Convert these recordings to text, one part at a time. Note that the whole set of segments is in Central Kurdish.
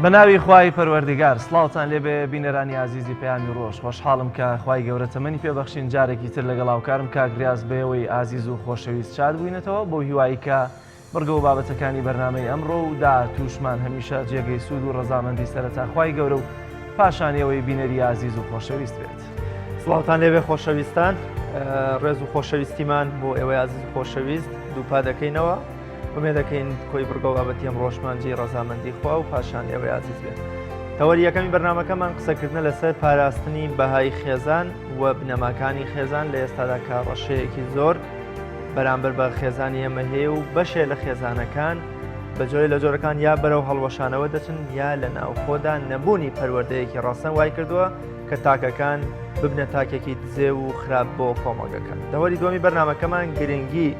بە ناوی خوای پەروەردگار سڵاوتان لێبێ بینەرانی ئازیزی پەیامی ڕۆژ خۆشحاڵم کە خوای گەورە تەمەنی پێبەخشین جارێکی تر لەگەڵ هاوکارم کاک ڕیاز بەیەوەی ئازیز و خۆشەویست شاد بووینەتەوە بەو هیوایی کە بڕگە و بابەتەکانی بەرنامەی ئەمڕۆ و داهاتووشمان هەمیشە جێگەی سوود و ڕەزامەندی سەرەتا خوای گەورە و پاشان ئێوەی بینەری ئازیز و خۆشەویست بێت. سڵاوتان لێبێ خۆشەویستان ڕێز و خۆشەویستیمان بۆ ئێوەی ئازیز و خۆشەویست دووپا دەکەینەوە ئومێد دەکەین کۆی بڕگە و بابەتی ئەمڕۆشمان جێی ڕەزامەندی خوا و پاشان ئێوەی ئازیز بێت. تەوەری یەکەمی بەرنامەکەمان قسەکردنە لەسەر پاراستنی بەهای خێزان و بنەماکانی خێزان لە ئێستادا کە ڕەشەیەکی زۆر بەرامبەر بە خێزانی ئێمە هەیە و بەشێ لە خێزانەکان بە جۆرێ لە جۆرەکان یا بەرەو هەڵوەشانەوە دەچن یا لە ناوخۆدا نەبوونی پەروەردەیەکی ڕەسەن وای کردووە کە تاکەکان ببنە تاکێکی دزێو و خراپ بۆ کۆمەڵگەکە. تەوەری دووەمی بەرنامەکەمان گرنگی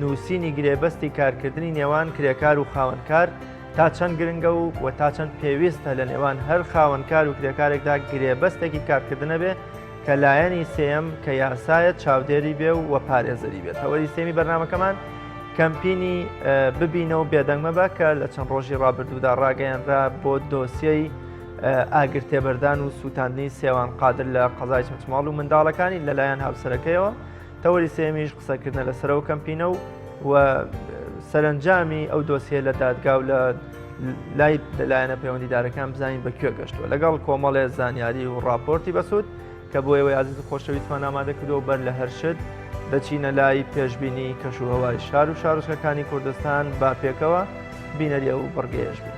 نووسینی گرێبەستی کارکردنی نێوان کرێکار و خاوەنکار تا چەند گرنگە و و تا چەند پێویستە لە نێوان هەر خاوەنکار و کرێکارێکدا گرێبەستێکی کارکردنە بێ کە لایەنی سێیەم کە یاسایە چاودێری بێ و پارێزەری بێت. تەوەری سێمی بەرنامەکەمان کەمپینی ببینە و بێدەنگ مەبە کە لە چەند ڕۆژی ڕابردوودا ڕاگەیەنرا بۆ دۆسیەی ئاگر تێبەردان و سووتاندنی سێوان قادر لە قەزای چەمچماڵ و منداڵەکانی لەلایەن هاوسەرەکەیەوە تەوەری سێمیش قسەکردنە لەسەر ئەو کەمپینە و و سەرەنجامی ئەو دۆسیە لە دادگا و لە لای لایەنە پەیوەندیدارەکان بزانین بە کوێ گەشتووە لەگەڵ کۆمەڵێ زانیاری و راپۆرتی بەسوود کە بۆ ئێوەی ئازیز و خۆشەویستمان ئامادە کردووە بەر لە هەر شت دەچینە لای پێشبینی کەشوهەوای شار و شارۆچکەکانی کوردستان با پێکەوە بینەری ئەو بڕگەیەش بین.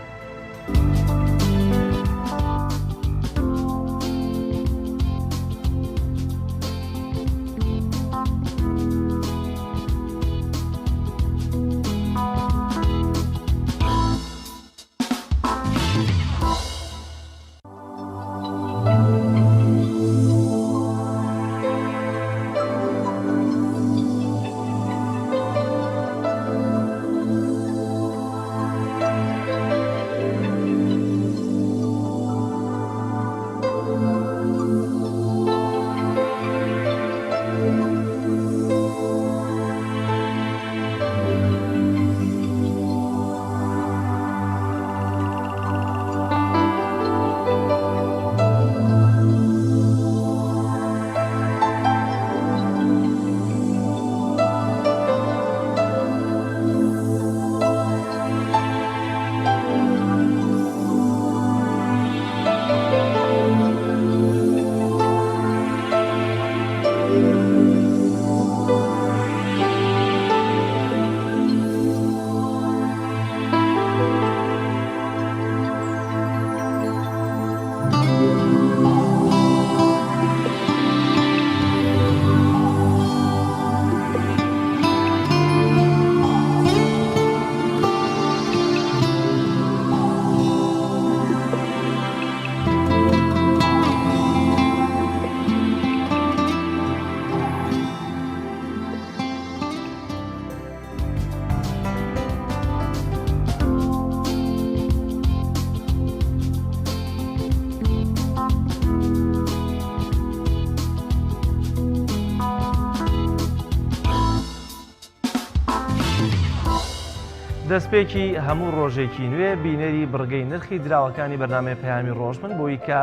دەستپێکی هەموو ڕۆژێکی نوێ بینەری بڕگەی نرخی دراوەکانی بەرنامەی پەیامی ڕۆژ بن بۆی کە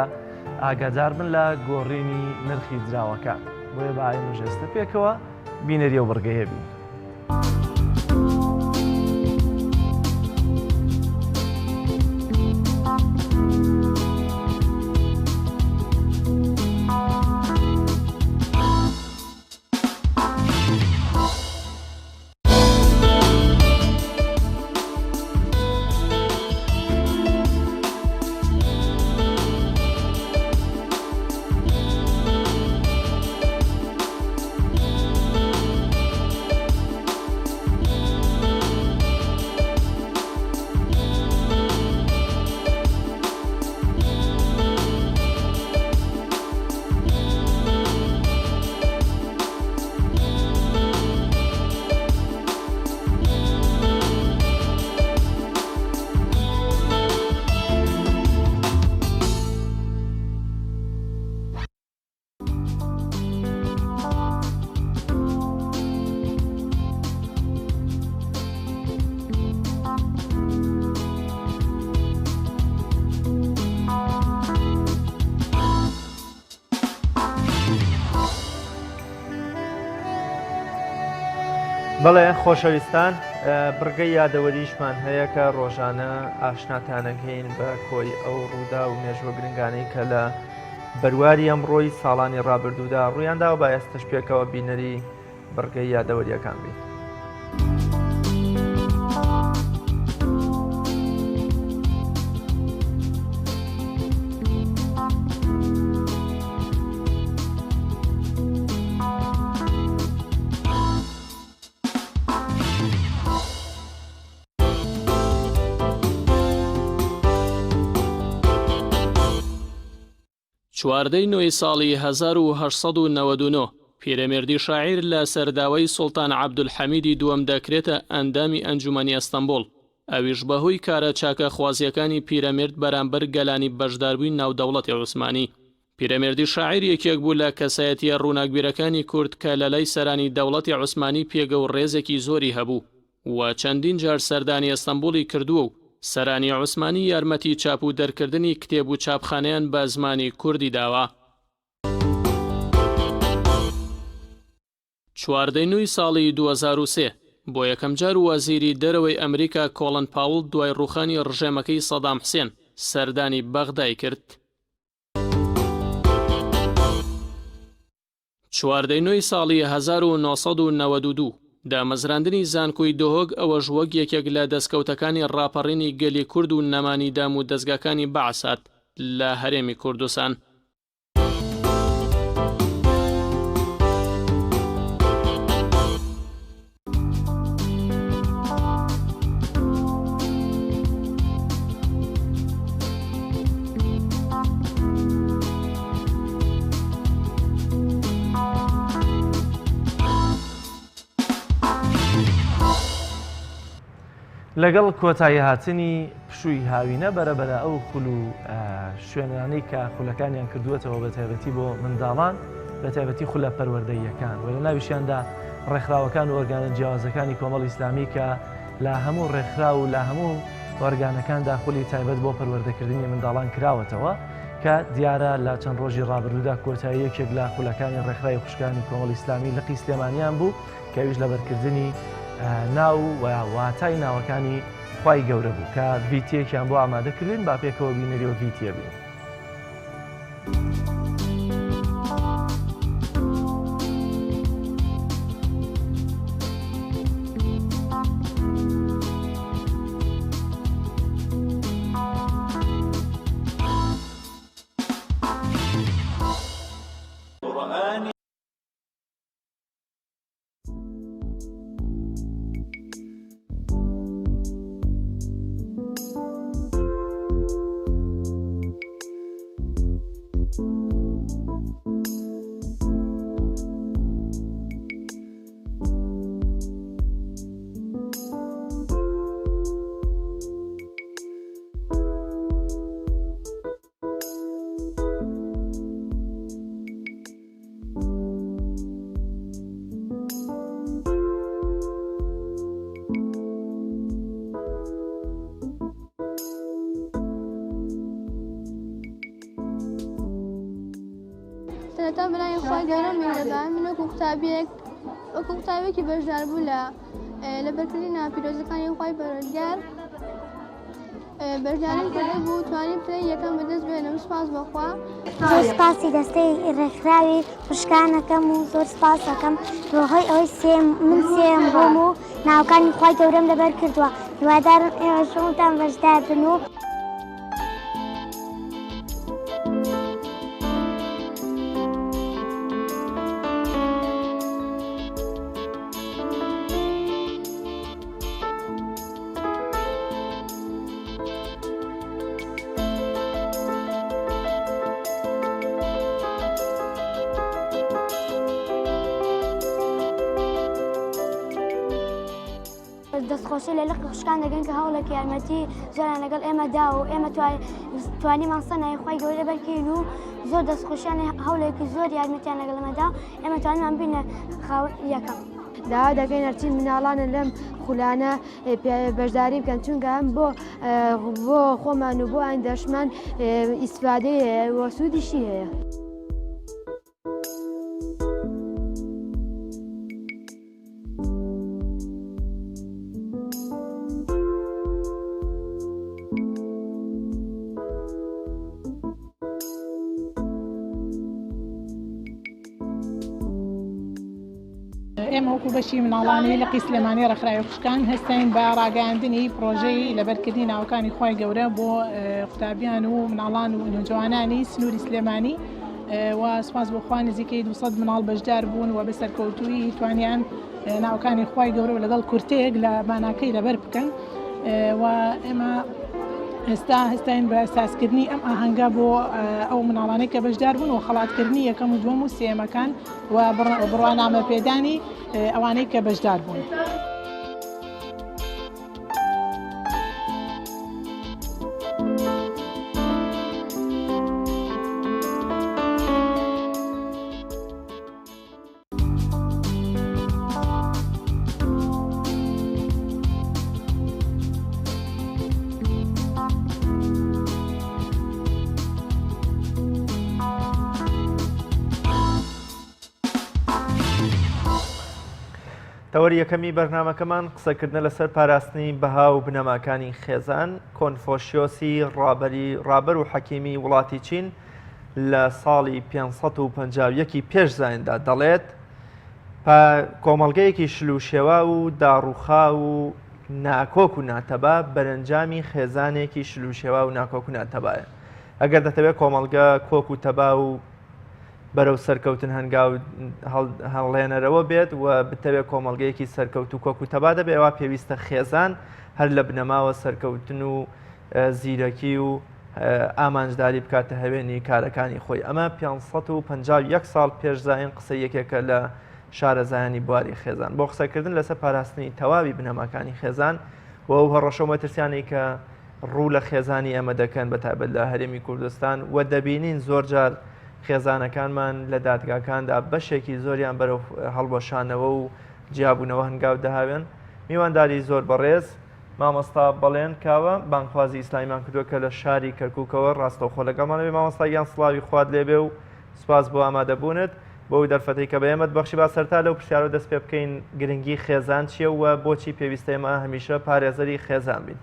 ئاگادار بن لە گۆڕینی نرخی دراوەکان بۆیە با ئێمەش ئێستا پێکەوە بینەری ئەو بڕگەیە بین. بەڵێ خۆشەویستان بڕگەی یادەوەریشمان هەیە کە ڕۆژانە ئاشناتانەکەین بە کۆی ئەو ڕوودا و مێژوە گرنگانەی کە لە بەرواری ئەمڕۆی ساڵانی ڕابردوودا ڕوویانداوە با ئێستش پێکەوە بینەری بڕگەی یادەوەریەکان بین. چواردەی نۆی ساڵی 1899، پیرەمێردی شاعیر لە سەر داوای سوڵتان عەبدولحەمیدی دووەم دەکرێتە ئەندامی ئەنجومەنی ئەستەنبوڵ، ئەویش بەهۆی کارە چاکەخوازییەکانی پیرەمێرد بەرامبەر گەلانی بەشداربووی ناو دەوڵەتی عوسمانی. پیرەمێردی شاعیر یەکێک بوو لە کەسایەتییە ڕووناکبیرەکانی کورد کە لەلای سەرانی دەوڵەتی عوسمانی پێگە و ڕێزێکی زۆری هەبوو و چەندین جار سەردانی ئەستەنبوڵی کردووە و سەرانی عوسمانی یارمەتی چاپ و دەرکردنی کتێب و چاپخانەیان بە زمانی کوردی داوە. چواردەی نۆی ساڵی 2003، بۆ یەکەمجار وەزیری دەرەوەی ئەمریکا کۆڵن پاوڵ دوای ڕووخانی ڕژێمەکەی سەدام حسێن سەردانی بەغدای کرد. چواردەی نۆی ساڵی 1992، دامەزراندنی زانکۆی دهۆک ئەوەش وەک یەکێک لە دەستکەوتەکانی ڕاپەڕینی گەلی کورد و نەمانی دام و دەزگاکانی بەعس هات لە هەرێمی کوردستان. لەگەڵ کۆتایی هاتنی پشووی هاوینە بەرەبەرە ئەو خول و شوێنانەی کە خولەکانیان کردووەتەوە بە تایبەتی بۆ منداڵان بە تایبەتی خولە پەروەردەییەکان و لە ناویشیاندا ڕێکخراوەکان و ئۆرگانە جیاوازەکانی کۆمەڵی ئیسلامی کە لە هەموو ڕێکخراو و لە هەموو ئۆرگانەکاندا خولی تایبەت بۆ پەروەردەکردنی منداڵان کراوەتەوە کە دیارە لە چەند ڕۆژی ڕابردوودا کۆتایی یەکێک لە خولەکانی ڕێکخراوی خوشکانی کۆمەڵی ئیسلامی لقی سلێمانیان بوو کە ئەویش لەبەرکردنی ناو و واتای ناوەکانی خوای گەورە بوو کە ڤیتیەکیان بۆ ئامادە کردوین با پێکەوە بینەری و ڤیتیە بین. سەرەتا بەناوی خوای گەورە میهرەبان من وەکو قوتابیەک وەکو قوتابیەکی بەشداربوو لە لەبەرکردنی ناپیرۆزەکانی خوای پەروەردگار بەشداریم کردبوو توانیم پلەی یەکەم بەدەست بێنم سوپاس بەخوا. زۆر سپاسی دەستەی ڕێکخراوی خوشکانەکەم و زۆر سپاس ئەکەم بەهۆی ئەوەی سێم من سێم بووم و ناوەکانی خوای گەورەم لەبەر کردووە هیوادارم ئێوەش هەمووتان بەشدار بن و. دەستخۆشی لە لقی خوشکان دەکەین کە هەوڵێک یارمەتی زۆریان لەگەڵ ئێمە دا و ئێمە توانیمان سەنای خوای گەورە بەرکەین و زۆر دەستخۆشیان هەوڵێکی زۆر یارمەتیان لەگەڵ ئێمە دا ئێمە توانیمان بینە خاوەن یەکەم. داوا دەکەین هەرچی مناڵانە لەم خولانە بەشداری بکەن چونکە هەم بۆ بۆ خۆمان و بۆ ئایندەشمان ئیسفادەی هەیە و سوودیشی هەیە. ئێمە وەکو بەشی مناڵانی لقی سلێمانی ڕێکخراوی خوشکان هەستاین بە ڕاگەیاندنی پڕۆژەی لەبەرکردنی ناوەکانی خوای گەورە بۆ قوتابیان و مناڵان و نەوجەوانانی سنووری سلێمانی و سوپاس بۆ خوا نزیکەی 200 مناڵ بەشدار بوون و بە سەرکەوتوویی توانیان ناوەکانی خوای گەورە و لەگەڵ کورتەیەک لە ماناکەی لەبەر بکەن و ئێمە ئێستا هەستاین بە سازکردنی ئەم ئاهەنگە بۆ ئەو مناڵانەی کە بەشدار بوون و خەڵاتکردنی یەکەم و دووەم و سێیەمەکان و بڕوانامە پێدانی ئەوانەی کە بەشدار بوون. تەوەری یەکەمی بەرنامەکەمان قسەکردنە لەسەر پاراستنی بەها و بنەماکانی خێزان کۆنفۆشیۆسی ڕابەری ڕابەر و حەکیمی وڵاتی چین لە ساڵی 551 ی پێش زایندا دەڵێت کۆمەڵگەیەکی شل و شێواو و داڕوخاو و ناکۆک و ناتەبا بەرەنجامی خێزانێکی شل و شێواو و ناکۆک و ناتەبایە. ئەگەر دەتەوێت کۆمەڵگە کۆک و تەبا و بەرەو سەرکەوتن هەنگاو هەڵێنەرەوە بێت و بتەوێت کۆمەڵگەیەکی سەرکەوت و کۆک و تەبا دەبێ ئەوا پێویستە خێزان هەر لە بنەماوە سەرکەوتن و زیرەکی و ئامانجداری بکاتە هەوێنی کارەکانی خۆی. ئەمە 551 ساڵ پێش زایین قسەی یەکێکە لە شارەزایانی بواری خێزان بۆ قسەکردن لەسەر پاراستنی تەواوی بنەماکانی خێزان و ئەو هەڕەشە و مەترسیانەی کە ڕوو لە خێزانی ئێمە دەکەن بە تایبەت لە هەرێمی کوردستان و دەبینین زۆرجار خێزانەکانمان لە دادگاکاندا بەشێکی زۆریان بەرەو هەڵوەشانەوە و جیابوونەوە هەنگاو دەهاوێن. میوانداری زۆر بەڕێز مامۆستا بەڵێن کاوە بانگخوازی ئیسلامیمان کردووە کە لە شاری کەرکووکەوە ڕاستەوخۆ لەگەڵمان بێ. مامۆستا گیان سڵاوی خوات لێبێ و سوپاس بۆ ئامادەبوونت بۆ ئەو دەرفەتەی کە بە ئێمەت بەخشی. با سەرتا لەو پرسیارەوە دەست پێ بکەین، گرنگی خێزان چییە و بۆچی پێویستە ئێمە هەمیشە پارێزەری خێزان بین؟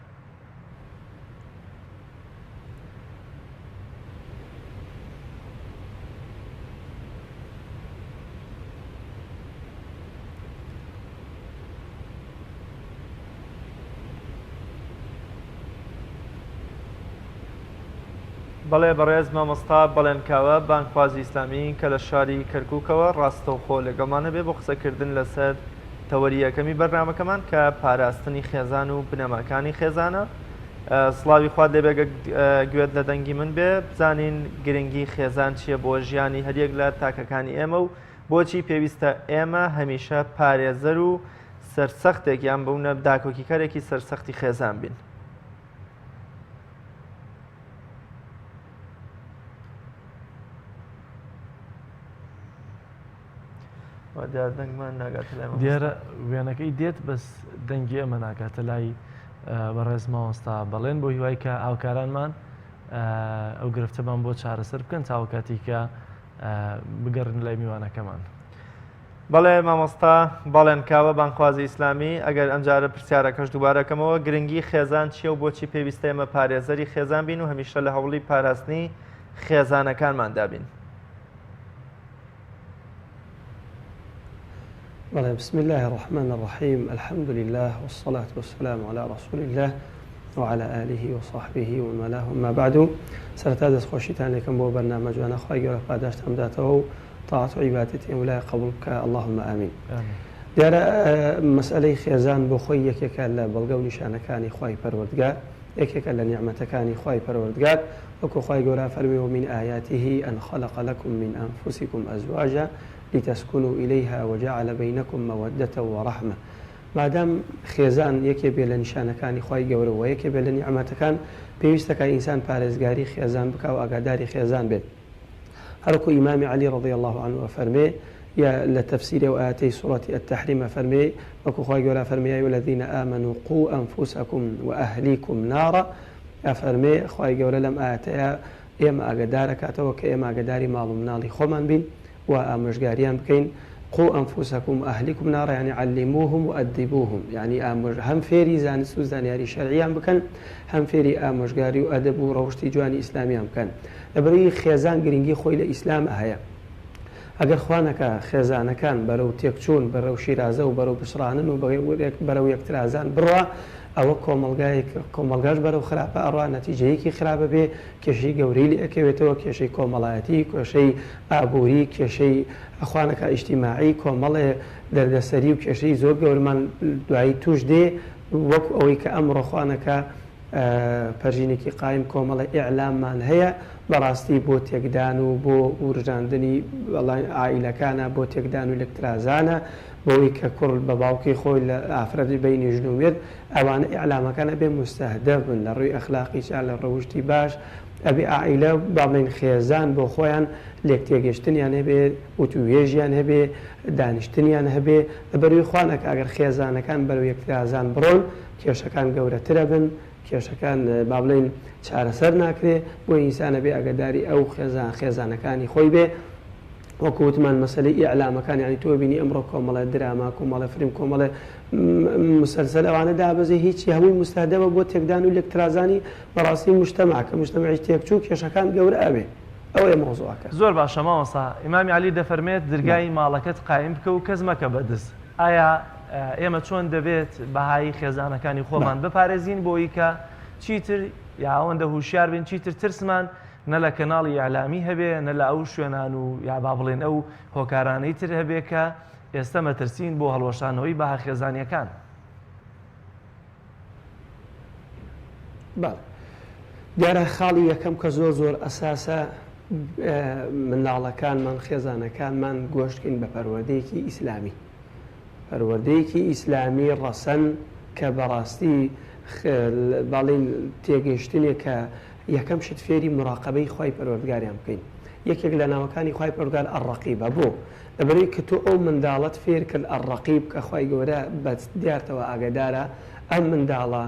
بەڵێ بەڕێز مامۆستا بەڵێن کاوە بانگخوازی ئیسلامی کە لە شاری کەرکوکەوە ڕاستەوخۆ لەگەڵمان هەبێ بۆ قسەکردن لەسەر تەوەری یەکەمی بەرنامەکەمان کە پاراستنی خێزان و بنەماکانی خێزانە. سڵاوی خوات لێبێ گەر گوێت لە دەنگی من بێ بزانین گرنگی خێزان چییە بۆ ژیانی هەریەک لە تاکەکانی ئێمە و بۆچی پێویستە ئێمە هەمیشە پارێزەر و سەرسەختێک یان بوونە داکۆکیکەرێکی سەرسەختی خێزان بین. دیار دەنگمان ناگاتە لای مامۆستا. دیارە وێنەکەی دێت بەس دەنگی ئێمە ناگاتە لای بەڕێز مامۆستا بەڵێن بۆ هیوای کە هاوکارانمان ئەو گرفتەمان بۆ چارەسەر بکەن تاوەکاتی کە بگەڕن لای میوانەکەمان. بەڵێ مامۆستا بەڵێن کاوە بانگخوازی ئیسلامی، ئەگەر ئەمجارە پرسیارەکەش دووبارە کەمەوە، گرنگی خێزان چییە و بۆچی پێویستە ئێمە پارێزەری خێزان بین و هەمیشە لە هەوڵی پاراستنی خێزانەکانماندا بین؟ بەڵێ بسم اللە الرحمن الرحیم الحمد للە والصلاة والسلام علی رسول اللە وعلی آله وصحبه ومن والاه اما بعد سەرەتا دەستخۆشیتان لێکەم بۆ بەرنامە جوانە خوای گەورە پاداشتان بداتەوە و تاعەت و عیبادەتی ئێمەلای قبوڵ بکا اللهم آمین دیارە مەسئلەی خێزان بۆ خۆی یەکێکە لە بەڵگە و نیشانەکانی خوای پەروەردگار یەکێکە لە نیعمەتەکانی خوای پەروەردگار وەکو خوای گەورە فەرمی ومن آیاته ان خلق لکم من انفسکم ازواجا لتسکنوا الیها وجعل بینکم مودة ورحمە مادام خێزان یەکێ بێ لە نیشانەکانی خوای گەورە وە یەکێ بێ لە نیعمەتەکان پێویستە کە ئینسان پارێزگاری خێزان بکا و ئاگاداری خێزان بێت هەروەکو ئیمامی عەلی رضی اللە عنه ئەفەرمێ یا لە تەفسیری ئەو ئایەتەی سوڕەتی التحریم ئەفەرمێ وەکو خوای گەورە ئەفەرمێ یا ایها الذین آمنوا قوا انفسکم واهلیکم نارا ئەفەرمێ خوای گەورە لەم ئایەتەیا ئێمە ئاگەدار ئەکاتەوە کە ئێمە ئاگەداری ماڵ و مناڵی خۆمان بین و ئامۆژگاریان بکەین، قو انفسکم و اهلیکم نارا یانی علموهم و ادبوهم یانی ئامۆژ هەم فێری زانست و زانیاری شەرعیان بکەن هەم فێری ئامۆژگاری و ئەدەب و ڕەوشتی جوانی ئیسلامیان بکەن لەبەرئەوەی خێزان گرنگی خۆی لە ئیسلاما هەیە. ئەگەر خوا نەکا خێزانەکان بەرەو تێکچوون، بەرەو شیرازە و بەرەو پچڕانن و بەرەو یەکترازان بڕوا، ئەوە کۆمەڵگایەک، کۆمەڵگاش بەرەو خراپە ئەڕوا، نەتیجەیەکی خراپ ئەبێ، کێشەی گەورەی لێ ئەکەوێتەوە، کێشەی کۆمەڵایەتی، کێشەی ئابووری، کێشەی خوا نەکا ئیجتیماعی، کۆمەڵێ دەردەسەری و کێشەی زۆر گەورەمان دوایی تووش دێ، وەکو ئەوەی کە ئەمڕۆ خوا نەکا پەرژینێکی قایم کۆمەڵێ ئیعلاممان هەیە بەڕاستی بۆ تێکدان و بۆ وروژاندنی عائیلەکانە بۆ تێکدان و لێکترازانە بەوەی کە کوڕ بە باوکی خۆی لە ئافرەت بەینی ژن و مێرد ئەوانە ئیعلامەکان ئەبێ موستەهدەف بن لە ڕووی ئەخلاقیشا لە ڕەوشتی باش ئەبێ عائیلە با بڵێین خێزان بۆ خۆیان لێکتێگەشتنیان هەبێ وتووێژیان هەبێ دانیشتنیان هەبێ لەبەروی خوا نەکا ئەگەر خێزانەکان بەرەو یەکترازان بڕۆن کێشەکان گەورەتر ئەبن، کێشەکان با بڵێین چارەسەر ناکرێ، بۆیە ئینسان ئەبێ ئاگاداری ئەو خێزان خێزانەکانی خۆی بێ، وەکو وتمان مەسەلەی ئیعلامەکان یانی تۆ بینی ئەمڕۆ کۆمەڵێ دراما کۆمەڵێ فیلم کۆمەڵێ مسەلسەل ئەوانە دابەزێ هیچی هەمووی موستەهدەفە بۆ تێکدان و لێکترازانی بەڕاستی موجتەمع کە موجتەمعیش تێکچوو کێشەکان گەورە ئەبێ ئەوەیە مەوزوعەکە. زۆر باشە مامۆستا ئیمامی عەلی دەفەرمێت درگای ماڵەکەت قایم بکە و کەس مەکە بە دز. ئایا ئێمە چۆن دەبێت بەهای خێزانەکانی خۆمان بپارێزین بۆی کە چیتر یا ئەوەندە هوشیار بین چیتر ترسمان نە لە کەناڵی ئیعلامی هەبێ نە لە ئەو شوێنان و یا با بڵێن ئەو هۆکارانەی تر هەبێ کە ئێستا مەترسین بۆ هەڵوەشانەوەی بەها خێزانیەکان. بەڵێ دیارە خاڵی یەکەم کە زۆر زۆر ئەساسە منداڵەکانمان خێزانەکانمان گۆشتکەین بە پەروەردەیەکی ئیسلامی پەروەردەیەکی ئیسلامی ڕەسەن کە بەڕاستی باڵین تێگەیشتنێک کە یەکەم شت فێری مراقبەی خوای پەروەردگاریان بکەین یەکێک لە ناوەکانی خوای پەروەردگار الرقیبە بۆ لەبەرئەوەی کە تۆ ئەو منداڵەت فێر کرد الرقیب کە خوای گەورە بە دیارتەوە ئاگادارە ئەم منداڵە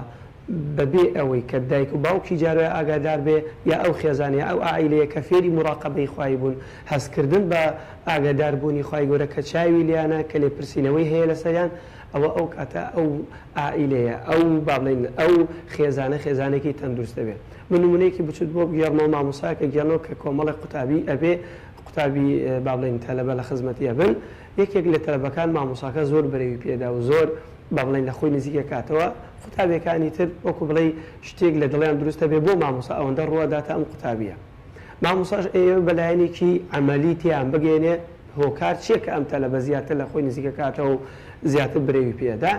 بەبێ ئەوەی کە دایک و باوکی جاروایە ئاگادار بێ یا ئەو خێزان یا ئەو عائیلەیە کە فێری موراقەبەی خوای بوون هەست کردن بە ئاگادار بوونی خوای گەورە کە چاوی لێیانە کە لێپرسینەوەی هەیە لەسەریان ئەوە ئەو کاتە ئەو عائیلەیە ئەو با بڵێین ئەو خێزانە خێزانێکی تەندروست دەبێ من نمونەیەکی بچوک بۆ بگێڕمەوە مامۆستایەکە گێڕنەوە کە کۆمەڵێک قوتابی ئەبێ قوتابی با بڵێین تەلەبە لە خزمەتی ئەبن یەکێک لە تەلەبەکان مامۆساکە زۆر برەوی پێدا و زۆر با بڵێین لە خۆی نزیک ئەکاتەوە قوتابیەکانی تر وەکو بڵێی شتێک لە دڵیان دروست ئەبێ بۆ مامۆسا ئەوەندە ڕووئەداتە ئەم قوتابیە مامۆساش ئەیەوێ بە لایەنێکی عەمەلی تێیان بگەیەنێ هۆکار چیە کە ئەم تەلەبە زیاتر لە خۆی نزیک ئەکاتەوە و زیاتر برەوی پێ ئەدا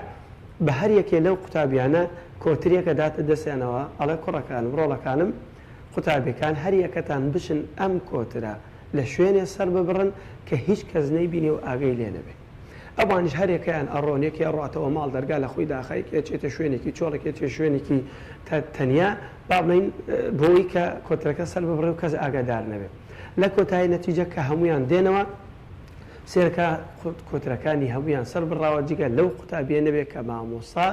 بە هەر یەکێ لەو قوتابیانە کۆترێک ئەداتە دەستیانەوە ئەڵێ کوڕەکانم ڕۆڵەکانم قوتابیەکان هەر یەکەتان بچن ئەم کۆترە لە شوێنێ سەر ببڕن کە هیچ کەس نەیبینێ و ئاگەی لێ نەبێ. ئەوانیش هەریەکەیان ئەڕۆن، یەکێ ئەڕواتەوە ماڵ دەرگا لە خۆی داخا، یەکێ ئەچێتە شوێنێکی چۆڵ، یەکێ ئەچێ شوێنێکی تەنیا، با بڵێین بۆی کە کۆترەکە سەر ببڕێ و کەس ئاگادار نەبێ. لە کۆتایی نەتیجە کە هەموویان دێنەوە، سێرکە کۆترەکانی هەموویان سەر بڕاوە جگە لەو قوتابیە نەبێ کە مامۆستا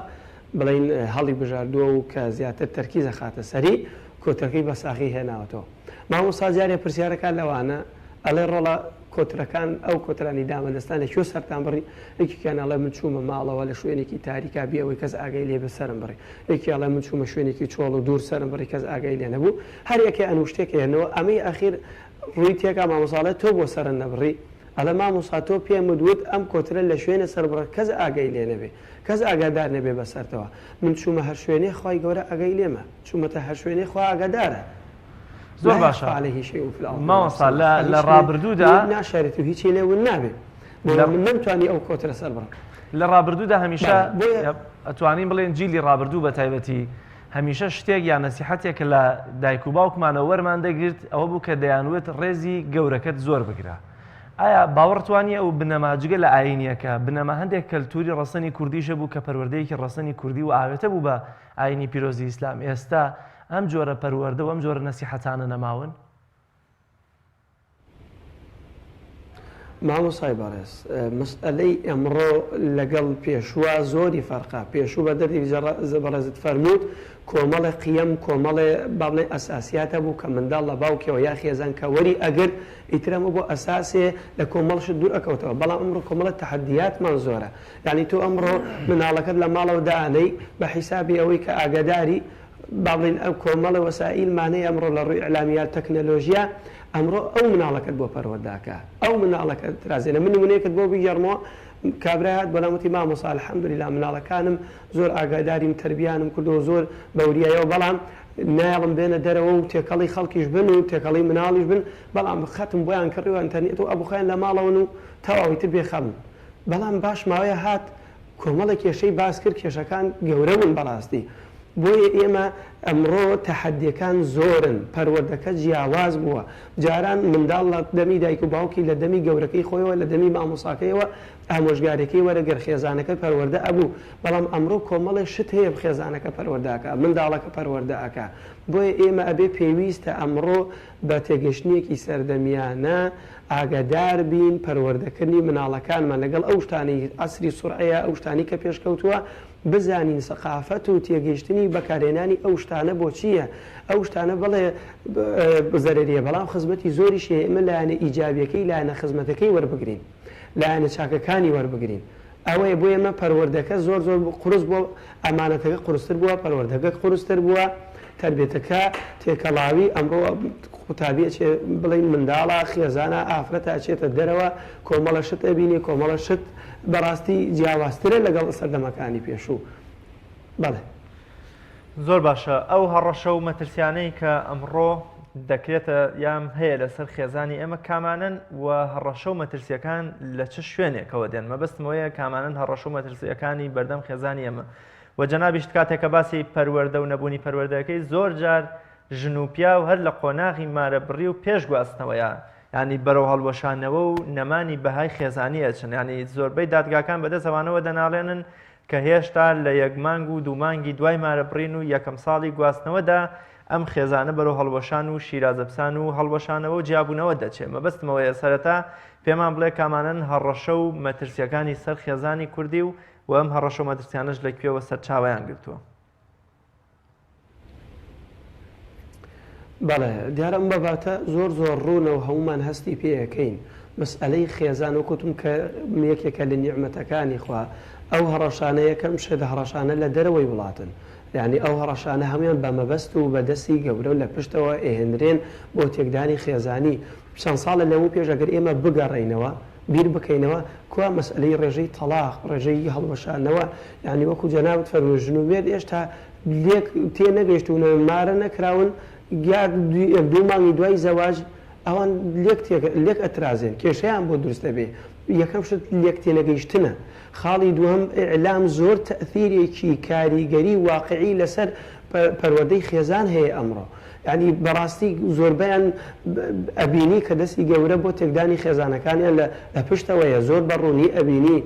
بڵێین هەڵی بژاردووە و کە زیاتر تەرکیز ئەخاتە سەری، کۆترەکەی بە ساغی هێناوەتەوە. مامۆستا جارێ پرسیارەکا لەوانە ئەڵێ ڕۆڵە کۆترەکان ئەو کۆترانی دامە دەستان لە کوێ سەرتان بڕی؟ یەکێکیان ئەڵێ من چوومە ماڵەوە لە شوێنێکی تاریکا بێ ئەوەی کەس ئاگای لێ بێ سەرم بڕی. یەکێ ئەڵێ من چوومە شوێنێکی چۆڵ و دوور سەرم بڕی کەس ئاگای لێ نەبوو. هەر یەکەیان وشتێک ئەهێننەوە ئەمەی ئەخیر ڕووی تێکا مامۆستا ئەڵێ تۆ بۆ سەرت نەبڕی؟ ئەڵێ مامۆستا تۆ پێمت وت ئەم کۆترە لە شوێنێ سەر بڕە کەس ئاگای لێ نەبێ. کەس ئاگادار نەبێ بەسەرتەوە. من چوومە هەر شوێنێ خوای گەورە ئاگای لێمە. چوومەتە هەر شوێنێ خوا ئاگادارە. زۆر باشە مامۆستا لە لە ڕابردوودا ناشارێت و هیچی لێ ون نابێ بۆیە من نەمتوانی ئەو کۆترە سەر بڕم. لە ڕابردوودا هەمیشە ئەتوانین بڵێن جیلی ڕابردوو بە تایبەتی هەمیشە شتێک یان نەسیحەتێک لە دایک و باوکمانەوە وەرمان دەگرت ئەوە بوو کە دەیانوت ڕێزی گەورەکەت زۆر بگرە ئایا باوەڕت وانییە ئەو بنەما جگە لە ئایینیەکە بنەما هەندێک کەلتوری ڕەسەنی کوردیشە بوو کە پەروەردەیەکی ڕەسەنی کوردی و ئاوێتە بوو بە ئایینی پیرۆزی ئیسلام ئێستا ئەم جۆرە پەروەردە و ئەم جۆرە نەسیحەتانە نەماون؟ مامۆستای بەڕێز مەسئەلەی ئەمڕۆ لەگەڵ پێشووا زۆری فەرقە، پێشوو بە دەردی بەڕێزت فەرمووت کۆمەڵێ قیەم کۆمەڵێ با بڵێین ئەساسیات هەبوو کە منداڵ لە باوکیەوە یا خێزان کە وەری ئەگرت ئیتر ئەمە بۆ ئەساسێ لە کۆمەڵ شت دوور ئەکەوتەوە بەڵام ئەمڕۆ کۆمەڵێ تەحەدیاتمان زۆرە یانی تۆ ئەمڕۆ مناڵەکەت لە ماڵەوە دائەنێی بە حیسابی ئەوەی کە ئاگاداری با بڵێین ئەو کۆمەڵە وەسائیلمانەی ئەمڕۆ لە ڕووی ئیعلامی یا تەکنەلۆژیا. ئەمڕۆ ئەو مناڵەکەت بۆ پەروەردە ئەکا ئەو مناڵەکەت ترازێنە من نمونەیەکت بۆ بگێڕمەوە کابرای هات بەلام وتی مامۆستا الحمدللە مناڵەکانم زۆر ئاگاداریم تەربیانم کردەوە زۆر بەوریایەوە بەڵام نایەڵم بێنە دەرەوە و تێکەڵی خەڵکیش بن و تێکەڵی مناڵیش بن بەڵام خەتم بۆیان کڕیوە ئینتەرنێت و ئەبوخۆیان لە ماڵەوەن و تەواوی تر بێخەمن بەڵام باش ماوەیە هات کۆمەڵێک کێشەی باس کرد کێشەکان گەورە بوون بەڕاستی بۆیە ئێمە ئەمڕۆ تەحەدیەکان زۆرن پەروەردەکە جیاواز بووە جاران منداڵ لە دەمی دایک و باوکی لە دەمی گەورەکەی خۆیەوە لە دەمی مامۆساکەیەوە ئامۆژگاریەکەی وەرەگەر خێزانەکە پەروەردە ئەبوو بەڵام ئەمڕۆ کۆمەڵێ شت هەیە خێزانەکە پەروەردە ئەکا منداڵەکە پەروەردە ئەکا بۆیە ئێمە ئەبێ پێویستە ئەمڕۆ بە تێگەشتنێکی سەردەمیانە ئاگادار بین پەروەردەکردنی مناڵەکانمان لەگەڵ ئەو شتانەی عەسری سوڕعەیە ئەو شتانەی کە پێشکەوتووە بزانین سەقافەت و تێگەیشتنی بەکارهێنانی ئەو شتانە بۆ چییە ئەو شتانە بەڵێ زەرەریە بەڵام خزمەتی زۆریشی هەیە ئێمە لایەنە ئیجابیەکەی لایەنە خزمەتەکەی وەربگرین لایەنە چاکەکانی وەربگرین ئەوەیە بۆ ئێمە پەروەردەکە زۆر زۆر قورس بووە ئەمانەتەکە قورستر بووە پەروەردەکە قورستر بووە تەربێتەکە تێکەڵاوی ئەمڕۆ قوتابی ئەچێ بڵێین منداڵە خێزانە ئافرەتە ئەچێتە دەرەوە کۆمەڵە شت ئەبینێ کۆمەڵە شت بەڕاستی جیاوازترە لەگەڵ سەردەمەکانی پێشوو بەڵێ. زۆر باشە ئەو هەڕەشە و مەترسیانەی کە ئەمڕۆ دەکرێتە یان هەیە لەسەر خێزانی ئێمە کامانەن و هەڕەشە و مەترسیەکان لە چ شوێنێکەوە دێن مەبەستمەوەیە کامانەن هەڕەشە و مەترسیەکانی بەردەم خێزانی ئێمە و جەنابیشت کاتێک کە باسی پەروەردە و نەبوونی پەروەردەکەی زۆر جار ژن و پیاو هەر لە قۆناغی مارەبڕی و پێش گواستنەوەیە یانی بەرەو هەڵوەشانەوە و نەمانی بەهای خێزانی ئەچن یانی زۆربەی دادگاکان بەدەست ئەوانەوە دەناڵێنن کە هێشتا لە یەک مانگ و دوو مانگی دوای مارەبڕین و یەکەم ساڵی گواستنەوەدا ئەم خێزانە بەرەو هەڵوەشان و شیرازەپسان و هەڵوەشانەوە و جیابوونەوە دەچێ مەبەستم ئەوەیە سەرەتا پێمان بڵێ کامانەن هەڕەشە و مەترسیەکانی سەر خێزانی کوردی و و ئەم هەڕەشە و مەترسیانەش لە کوێوە سەرچاوەیان گرتووە؟ بەڵێ دیارە ئەم بابەتە زۆر زۆر ڕوونە و هەموومان هەستی پێ ئەکەین مەسئەلەی خێزان وەک وتم کە یەکێکە لە نیعمەتەکانی خوا ئەو هەڕەشانە یەکەم شت هەڕەشانە لە دەرەوەی وڵاتن یعنی ئەو هەڕەشانە هەموویان بە مەبەست و بە دەستی گەورە و لە پشتەوە ئێهێنرێن بۆ تێکدانی خێزانی چەند ساڵە لەمەو پێش ئەگەر ئێمە بگەڕێینەوە بیر بکەینەوە کوا مەسئەلەی ڕێژەی تەڵاق ڕێژەی هەڵوەشانەوە یانی وەکو جەنابت فەرموو ژن و مێرد ئێشتا لێک تێ نەگەیشتوون و مارە نەکراون یا یەک دوو مانگی دوای زەواج ئەوان لێک تێک لێک ئەترازێن کێشەیان بۆ دروست ئەبێ یەکەم شت لێک تێنەگەیشتنە خاڵی دووهەم ئیعلام زۆر تەئسیرێکی کاریگەری واقعی لەسەر پەروەردەی خێزان هەیە ئەمڕۆ یانی بەڕاستی زۆربەیان ئەبینی کە دەستی گەورە بۆ تێکدانی خێزانەکانیان لە لە پشتەوەیە زۆر بە ڕوونی ئەبینی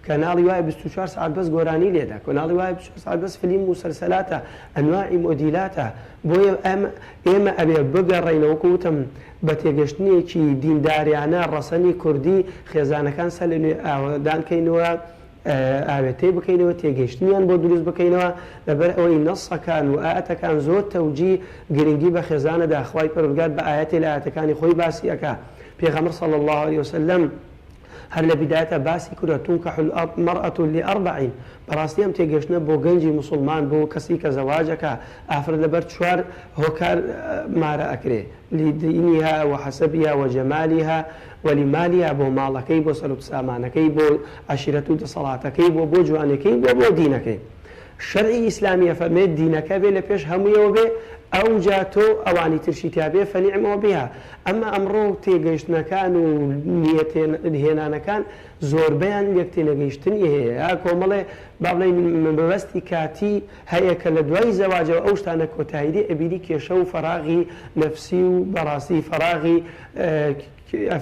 کەناڵی وایە 24 سەعات بەس گۆرانی لێدە کەناڵی وایە 24 سەعات بەس فلیم موسەلسەلاتە ئەنواعی مۆدیلاتە بۆیە ئەم ئێمە ئەبێ بگەڕێینەوە وەکو وتم بە تێگەشتنێکی دینداریانە ڕەسەنی کوردی خێزانەکان سەر لە نوێ ئاوەدان کەینەوە ئاوێتەی بکەینەوە تێگەیشتنیان بۆ دروست بکەینەوە لەبەر ئەوەی نەصەکان و ئایەتەکان زۆر تەوجی گرنگی بە خێزانەدا خوای پەروەردگار بە ئایەتێ لە ئایەتەکانی خۆی باسی ئەکا پێغەمبەر صلی اللە علیە وسلم هەر لە بیدایەتا باسی کردوە تنکح المرأة لأربع بەڕاستی ئەم تێگەشتنە بۆ گەنجی موسڵمان بۆ کەسی کە زەواج ئەکا ئافرەت لەبەر چوار هۆکار مارە ئەکرێ لدینها وحسبها وجمالها ولمالها بۆ ماڵەکەی بۆ سەروت سامانەکەی بۆ عەشیرەت و دەسەڵاتەکەی بۆ بۆ جوانیەکەی بۆ بۆ دینەکەی شەرعی ئیسلامی ئەفەرمێ دینەکە بێ لە پێش هەموویەوە بێ ئەوجا تۆ ئەوانی ترشی تیا بێ فنعم وبها ئەمما ئەمڕۆ تێگەیشتنەکان و نیەت هێنانەکان زۆربەیان لێک تێنەگەیشتنی هەیە یا کۆمەڵێ با بڵێین مەبەستی کاتی هەیە کە لە دوای زەواجەوە ئەو شتانە کۆتایی دێ ئەبینی کێشە و فەراغی نەفسی و بەڕاستی فەراغی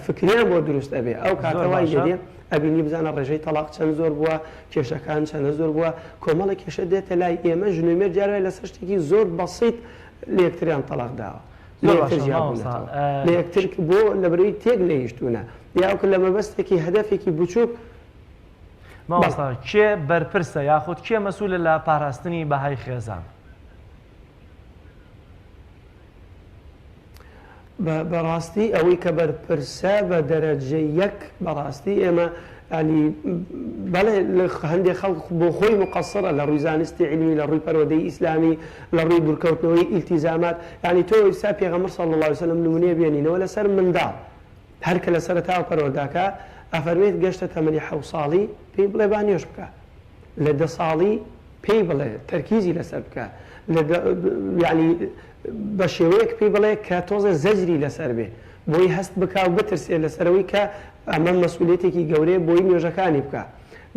فکریان بۆ دروست ئەبێ ئەو کاتە وای لێ دێ ئەبینی بزانە ڕێژەی تەڵاق چەند زۆر بووە کێشەکان چەندە زۆر بووە کۆمەڵێک کێشە دێتە لای ئێمە ژن و مێرد جار وایە لەسەر شتێکی زۆر بەسیت لە یەکتریان تەڵاق داوە لە یەکتر جیا بوونەتەوە لە یەکتر بۆ لەبەرئەوەی تێک نەیشتوونە یاوکە لە مەبەستێکی هەدەفێکی بچووک مامۆستا کێ بەرپرسە یاخود کێ مەسولە لە پاراستنی بەهای خێزان؟ بەڕاستی ئەوەی کە بەرپرسە بە دەرەجە یەک بەڕاستی ئێمە. یانی بەڵێ هەندێک خەڵک بۆ خۆی مقەسڕە لە ڕووی زانستی عیلمی لە ڕووی پەروەردەی ئیسلامی لە ڕووی دوورکەوتنەوەی ئیلتیزامات یانی تۆ ئیستا پێغەمبەر صلی اللە علیه وسلم نمونەیە بێنینەوە لەسەر منداڵ هەر کە لە سەرەتاوە پەروەرداکە ئەفەرمێت گەشتە تەمەنی حەو ساڵی پێی بڵێ با نوێژ بکە لە دە ساڵی پێی بڵێ تەرکیزی لەسەر بکە لە یانی بە شێوەیەک پێی بڵێ کە تۆزێ زەجری لەسەر بێ بۆی هەست بکا و بترسێ لەسەرەوەی کە ئەمە مەسئولیەتێکی گەورەیە بۆی نوێژەکانی بکا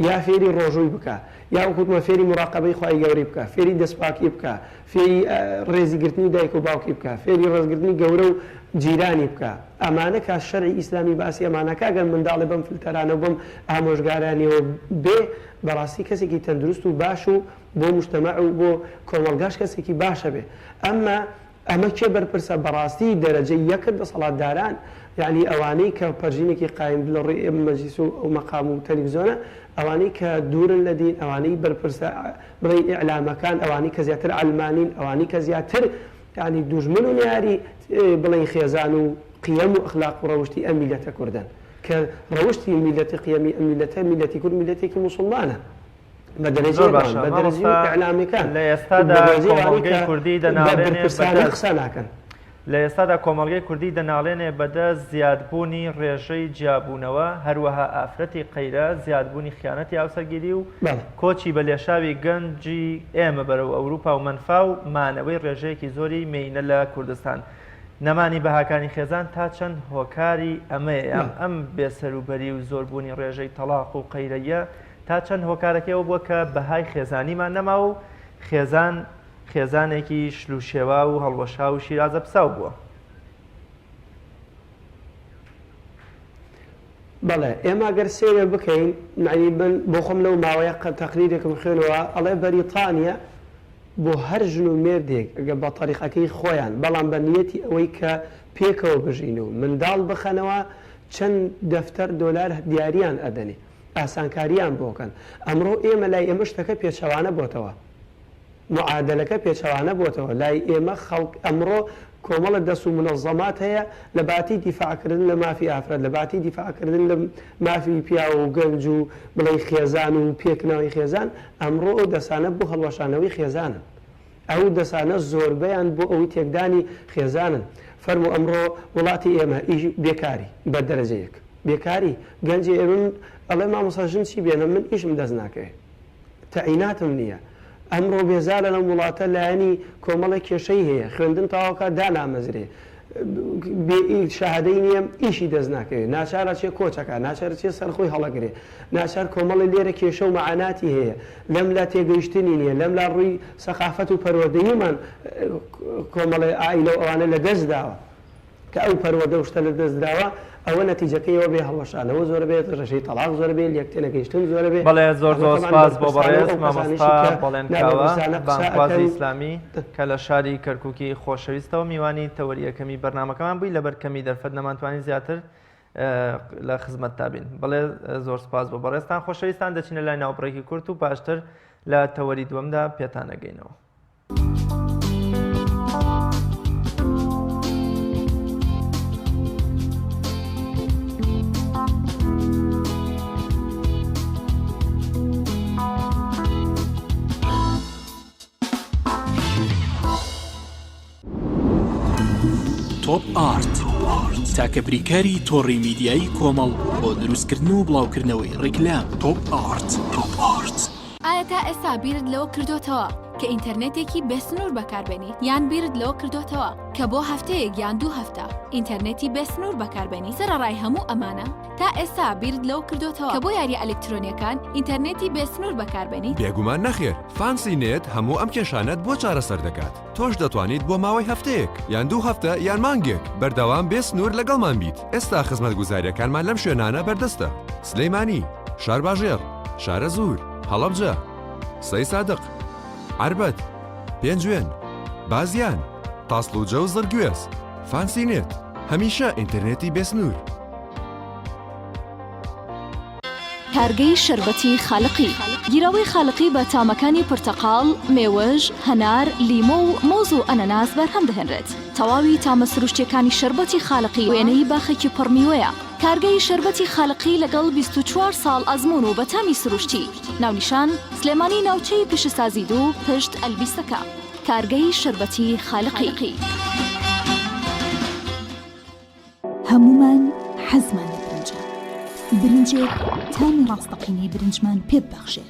یا فێری ڕۆژووی بکا یا وەک وتمە فێری موراقەبەی خوای گەورەی بکا فێری دەستپاکی بکا فێری ڕێزی گرتنی دایک و باوکی بکا فێری ڕێزگرتنی گەورە و جیرانی بکا ئەمانە کە شەرعی ئیسلامی باسی ئەمانە کا گەر منداڵێ بەم فلتەرانە و بەم ئامۆژگارانیەوە بێ بەڕاستی کەسێکی تەندروست و باش و بۆ موجتەمەع و بۆ کۆمەڵگاش کەسێکی باشە بێ ئەمما ئەمە کێ بەرپرسە بەڕاستی دەرەجەی یەک دەسەڵاتداران یەعنی ئەوانەی کە پەرژینێکی قایم لە ڕووی ئەم مەجلیس و ئەو مەقام و تەلەفزیۆنە ئەوانەی کە دوورن لە دین ئەوانەی بەرپرسە بڵێین ئیعلامەکان ئەوانەی کە زیاتر عەلمانین ئەوانەی کە زیاتر یەعنی دوژمن و نەیاری بڵێین خێزان و قیەم و ئەخلاق و ڕەوشتی ئەم میللەتە کوردەن کە ڕەوشتی میللەتی قیەمی ئەم میللەتە میللەتی کورد میللەتێکی موسڵمانە. بە دەرەجەی زۆر باشە ئەوان، بە دەرەجەی مامۆستا ئیعلامەکان، لە بە ئێستادا دەرەجەی ئەوانەی کۆمەڵگەی کە کوردی بە دەناڵێنێ بەرپرسانە بەدەست قسە ناکەن. لە ئێستادا کۆمەڵگەی کوردی دەناڵێنێ بەدەست زیادبوونی ڕێژەی جیابوونەوە، هەروەها ئافرەتی قەیرە، زیادبوونی خیانەتی هاوسەرگیری و بەڵێ. کۆچی بە لێشاوی گەنجی ئێمە بەرەو ئەوروپا و مەنفا و مانەوەی ڕێژەیەکی زۆری مێینە لە کوردستان. نەمانی بەهاکانی خێزان تا چەند هۆکاری ئەمەیە یان بەڵێ. ئەم بێسەروبەری و زۆربوونی ڕێژەی تەڵاق و قەیرەیە تا چەند هۆکارەکەی ئەوە بووە کە بەهای خێزانیمان نەماوە و خێزان خێزانێکی شل و شێواو و هەڵوەشاو و شیرازە پساو بووە. بەڵێ ئێمە گەر سەیرێ بکەین مەعنی من بۆ خۆم لەو ماوەیە قە تەقریرێکم خوێنەوە ئەڵێ بەریتانیا بۆ هەر ژن و مێردێک گە بە تەریقەکەی خۆیان بەڵام بە نیەتی ئەوەی کە پێکەوە بژین و منداڵ بخەنەوە چەند دەفتەر دۆلار دیاریان ئەدەنێ ئاسانکاریان بۆ کەن ئەمڕۆ ئێمە لای ئێمە شتەکە پێچەوانە بۆتەوە معادەلەکە پێچەوانە بۆتەوە لای ئێمە خەڵک ئەمڕۆ کۆمەڵە دەست و منەزەمات هەیە لە باتی دیفاع کردن لە مافی ئافرەت لە باتی دیفاع کردن لە مافی پیاو و گەنج و بڵێی خێزان و پێکنەوەی خێزان ئەمڕۆ ئەو دەسانە بۆ هەڵوەشانەوەی خێزانن ئەو دەسانە زۆربەیان بۆ ئەوەی تێکدانی خێزانن فەرموو ئەمڕۆ وڵاتی ئێمە ئیش بێکاری بە دەرەجە یەک بێکاری گەنجی ئێمە ئەڵێ مامۆستا ژن چی بێنم من ئیشم دەست ناکەوێ تەعیناتم نییە ئەمڕۆ بێزارە لەم وڵاتە لایەنی کۆمەڵێک کێشەی هەیە خوێندن تەواوکات دانامەزرێ بێ شەهادەی نییە ئیشی دەست ناکەوێ ناچارە چێ کۆچەکە ناچارە چێ سەر خۆی هەڵەگرێ ناچار کۆمەڵی لێرە کێشە و مەعاناتی هەیە لەم لا تێگەیشتنی نییە لەم لا ڕووی سەقافەت و پەروەردەییمان کۆمەڵێ ئایلە و ئەوانە لە دەست داوە کە ئەو پەروەردە و شتە لە دەست دراوە ئەوە نەتیجەکەی ئەوە بێ هەڵوەشانەوە زۆرە بێت ڕێژەی تەڵاق زۆرە بێ لێک تێنەگەیشتن زۆرە بێ بەڵێ زۆر ئەمە زۆر تەبعەن سپاس بۆ بەرپرسانە و بەڕێز ئەو کەسانەیشی مامۆستا کە بەڵێن کاوە نابەرپرسانە قسە بانگخوازی ئەکەن ئیسلامی کە لە شاری کەرکوکی خۆشەویستەوە میوانی تەوەری یەکەمی بەرنامەکەمان بووی لەبەر کەمی دەرفەت نەمانتوانی زیاتر لە خزمەتتا بین بەڵێ زۆر سپاس بۆ بەڕێزتان خۆشەویستان دەچینە لای ناوبڕێکی کورت و پاشتر لە تەوەری دووەمدا پێتان ئەگەینەوە. تۆپ ئارت تاکە بریکاری تۆڕی میدیایی کۆمەڵ بۆ دروستکردن و بڵاوکردنەوەی ڕیکلام تۆپ ئارت تۆپ ئارت. ئایا تا ئێستا بیرت لەوە کردۆتەوە کە ئینتەرنێتێکی بێ سنوور بەکاربێنیت؟ یان بیرت لەوە کردۆتەوە کە بۆ هەفتەیەک یان دوو هەفتە ئینتەرنێتی بێ سنوور بەکاربێنیت؟ سەرەڕای هەموو ئەمانە تا ئێستا بیرت لەوە کردۆتەوە کە بۆ یارییە ئەلکترۆنییەکان ئینتەرنێتی بێ سنوور بەکاربێنیت؟ بێگومان نەخێر، فانسی نێت هەموو ئەم کێشانەت بۆ چارەسەر دەکات، تۆش دەتوانیت بۆ ماوەی هەفتەیەک، یان دوو هەفتە، یان مانگێک، بەردەوام بێ سنوور لەگەڵمان بیت، ئێستا خزمەتگوزارییەکانمان لەم شوێنانە بەردەستە، سلیمانی، شارباژێڕ، شارەزوور، هەڵەبجە، سەیسادق، عەربەت، پێنجوێن، بازیان، تاسڵوجە و زڕگوێز. فانسی نێت، هەمیشە ئینتەرنێتی بێ سنوور. کارگەی شەربەتی خالقی. گیراوەی خالقی بە تامەکانی پرتەقاڵ، مێوژ، هەنار، لیمۆ و مۆز و ئەنەناس بەرهەم دەهێنرێت. تەواوی تامە سروشتییەکانی شەربەتی خالقی وێنەی باخێکی پڕ میوەیە. کارگەی شەربەتی خالقی لەگەڵ 24 ساڵ ئەزموون و بەتامی سروشتی ناونیشان سلێمانی ناوچەی پیشەسازی دوو پشت ئەلبیسەکە کارگەی شەربەتی خالقی. هەموومان حەزمان لە برنجە، برنجێک تامی ڕاستەقینەی برنجمان پێ ببەخشێ.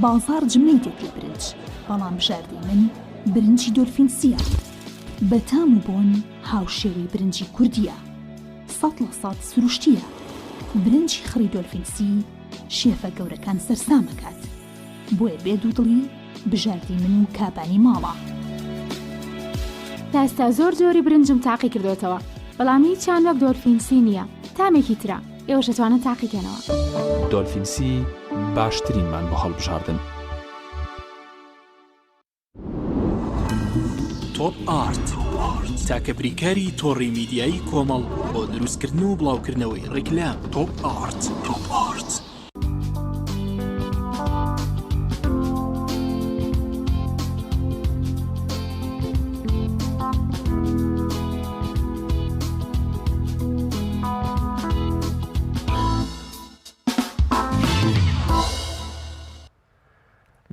بازاڕ جمەی دێت لە برنج، بەڵام بژاردەی من برنجی دۆلفین سییە. بە تام و بۆن هاوشێوەی برنجی کوردییە. 100% سروشتییە. برنجی خڕی دۆلفین سی شێفە گەورەکان سەرسام ئەکات. بۆیە بێ دوودڵی بژاردەی من و کابانی ماڵە. تا ئێستا زۆر جۆری برنجم تاقی کردۆتەوە بەڵام هیچیان وەک دۆلفین سی نییە تامێکی ترە ئێوەش ئەتوانن تاقی کەنەوە. دۆلفین سی باشترینمان بۆ هەڵبژاردن. تۆپ ئارت تاکە بریکاری تۆڕی میدیایی کۆمەڵ بۆ دروستکردن و بڵاوکردنەوەی ڕیکلام تۆپ ئارت تۆپ ئارت.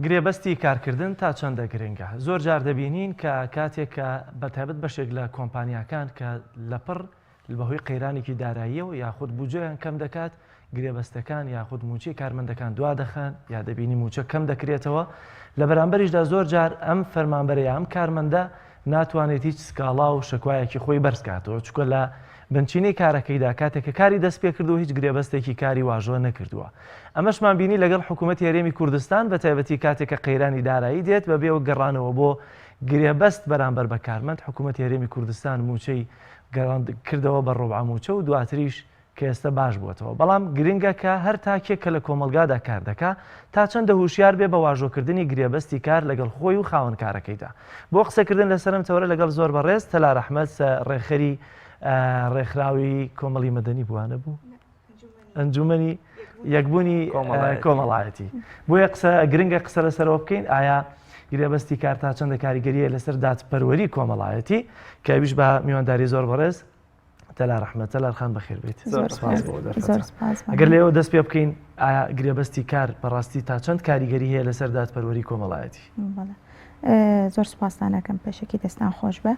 گرێبەستی کارکردن تا چەندە گرنگە؟ زۆر جار دەبینین کە کاتێک کە بەتایبەت بەشێک لە کۆمپانیاکان کە لەپڕ بەهۆی قەیرانێکی داراییەوە یاخود بودجەیان کەم دەکات گرێبەستەکان یاخود موچەی کارمەندەکان دوا دەخەن یا دەبینی موچە کەم دەکرێتەوە لە بەرامبەریشدا زۆر جار ئەم فەرمانبەرە یا ئەم کارمەندە ناتوانێت هیچ سکاڵا و شەکوایەکی خۆی بەرز کاتەوە چونکە لە بنچینەی کارەکەیدا کاتێک کە کاری دەست پێکردووە هیچ گرێبەستێکی کاری واژۆ نەکردووە ئەمەشمان بینی لەگەڵ حکوومەتی هەرێمی کوردستان بە تایبەتی کاتێک کە قەیرانی دارایی دێت بەبێ گەڕانەوە بۆ گرێبەست بەرامبەر بە کارمەند حکوومەتی هەرێمی کوردستان مووچەی گەڕاند کردەوە بە ڕوبعە مووچە و دواتریش کە ئێستا باش بووەتەوە بەڵام گرنگە کە هەر تاکێک کە لە کۆمەڵگادا کار دەکا تا چەندە هوشیار بێ بە واژۆکردنی گرێبەستی کار لەگەڵ خۆی و خاوەن کارەکەیدا بۆ قسەکردن لەسەر ئەم تەوەرە لەگەڵ زۆر بەڕێز تەلار ئەحمەد ڕێکخەری ڕێکخراوی کۆمەڵی مەدەنی بووانە بوو ئەنجومەنی یەکبوونی کۆمەڵایەتی بۆیە قسە گرنگە قسە لەسەرەوە بکەین ئایا گرێبەستی کار تا چەندە کاریگەریە لەسەر دادپەروەری کۆمەڵایەتی کە ئەویش بە میوانداری زۆر بەڕێز تەلار ئەحمەد تەلار خان بەخێر بێیت زۆر سپاس بۆ دەرفەتە. ئەگەر لێوە دەست پێ بکەین ئایا گرێبەستی کار بەڕاستی تا چەند کاریگەری هەیە لەسەر دادپەروەری کۆمەڵایەتی؟ بەڵێ زۆر سپاستان ئەکەم پێشەکی دەستان خۆش بە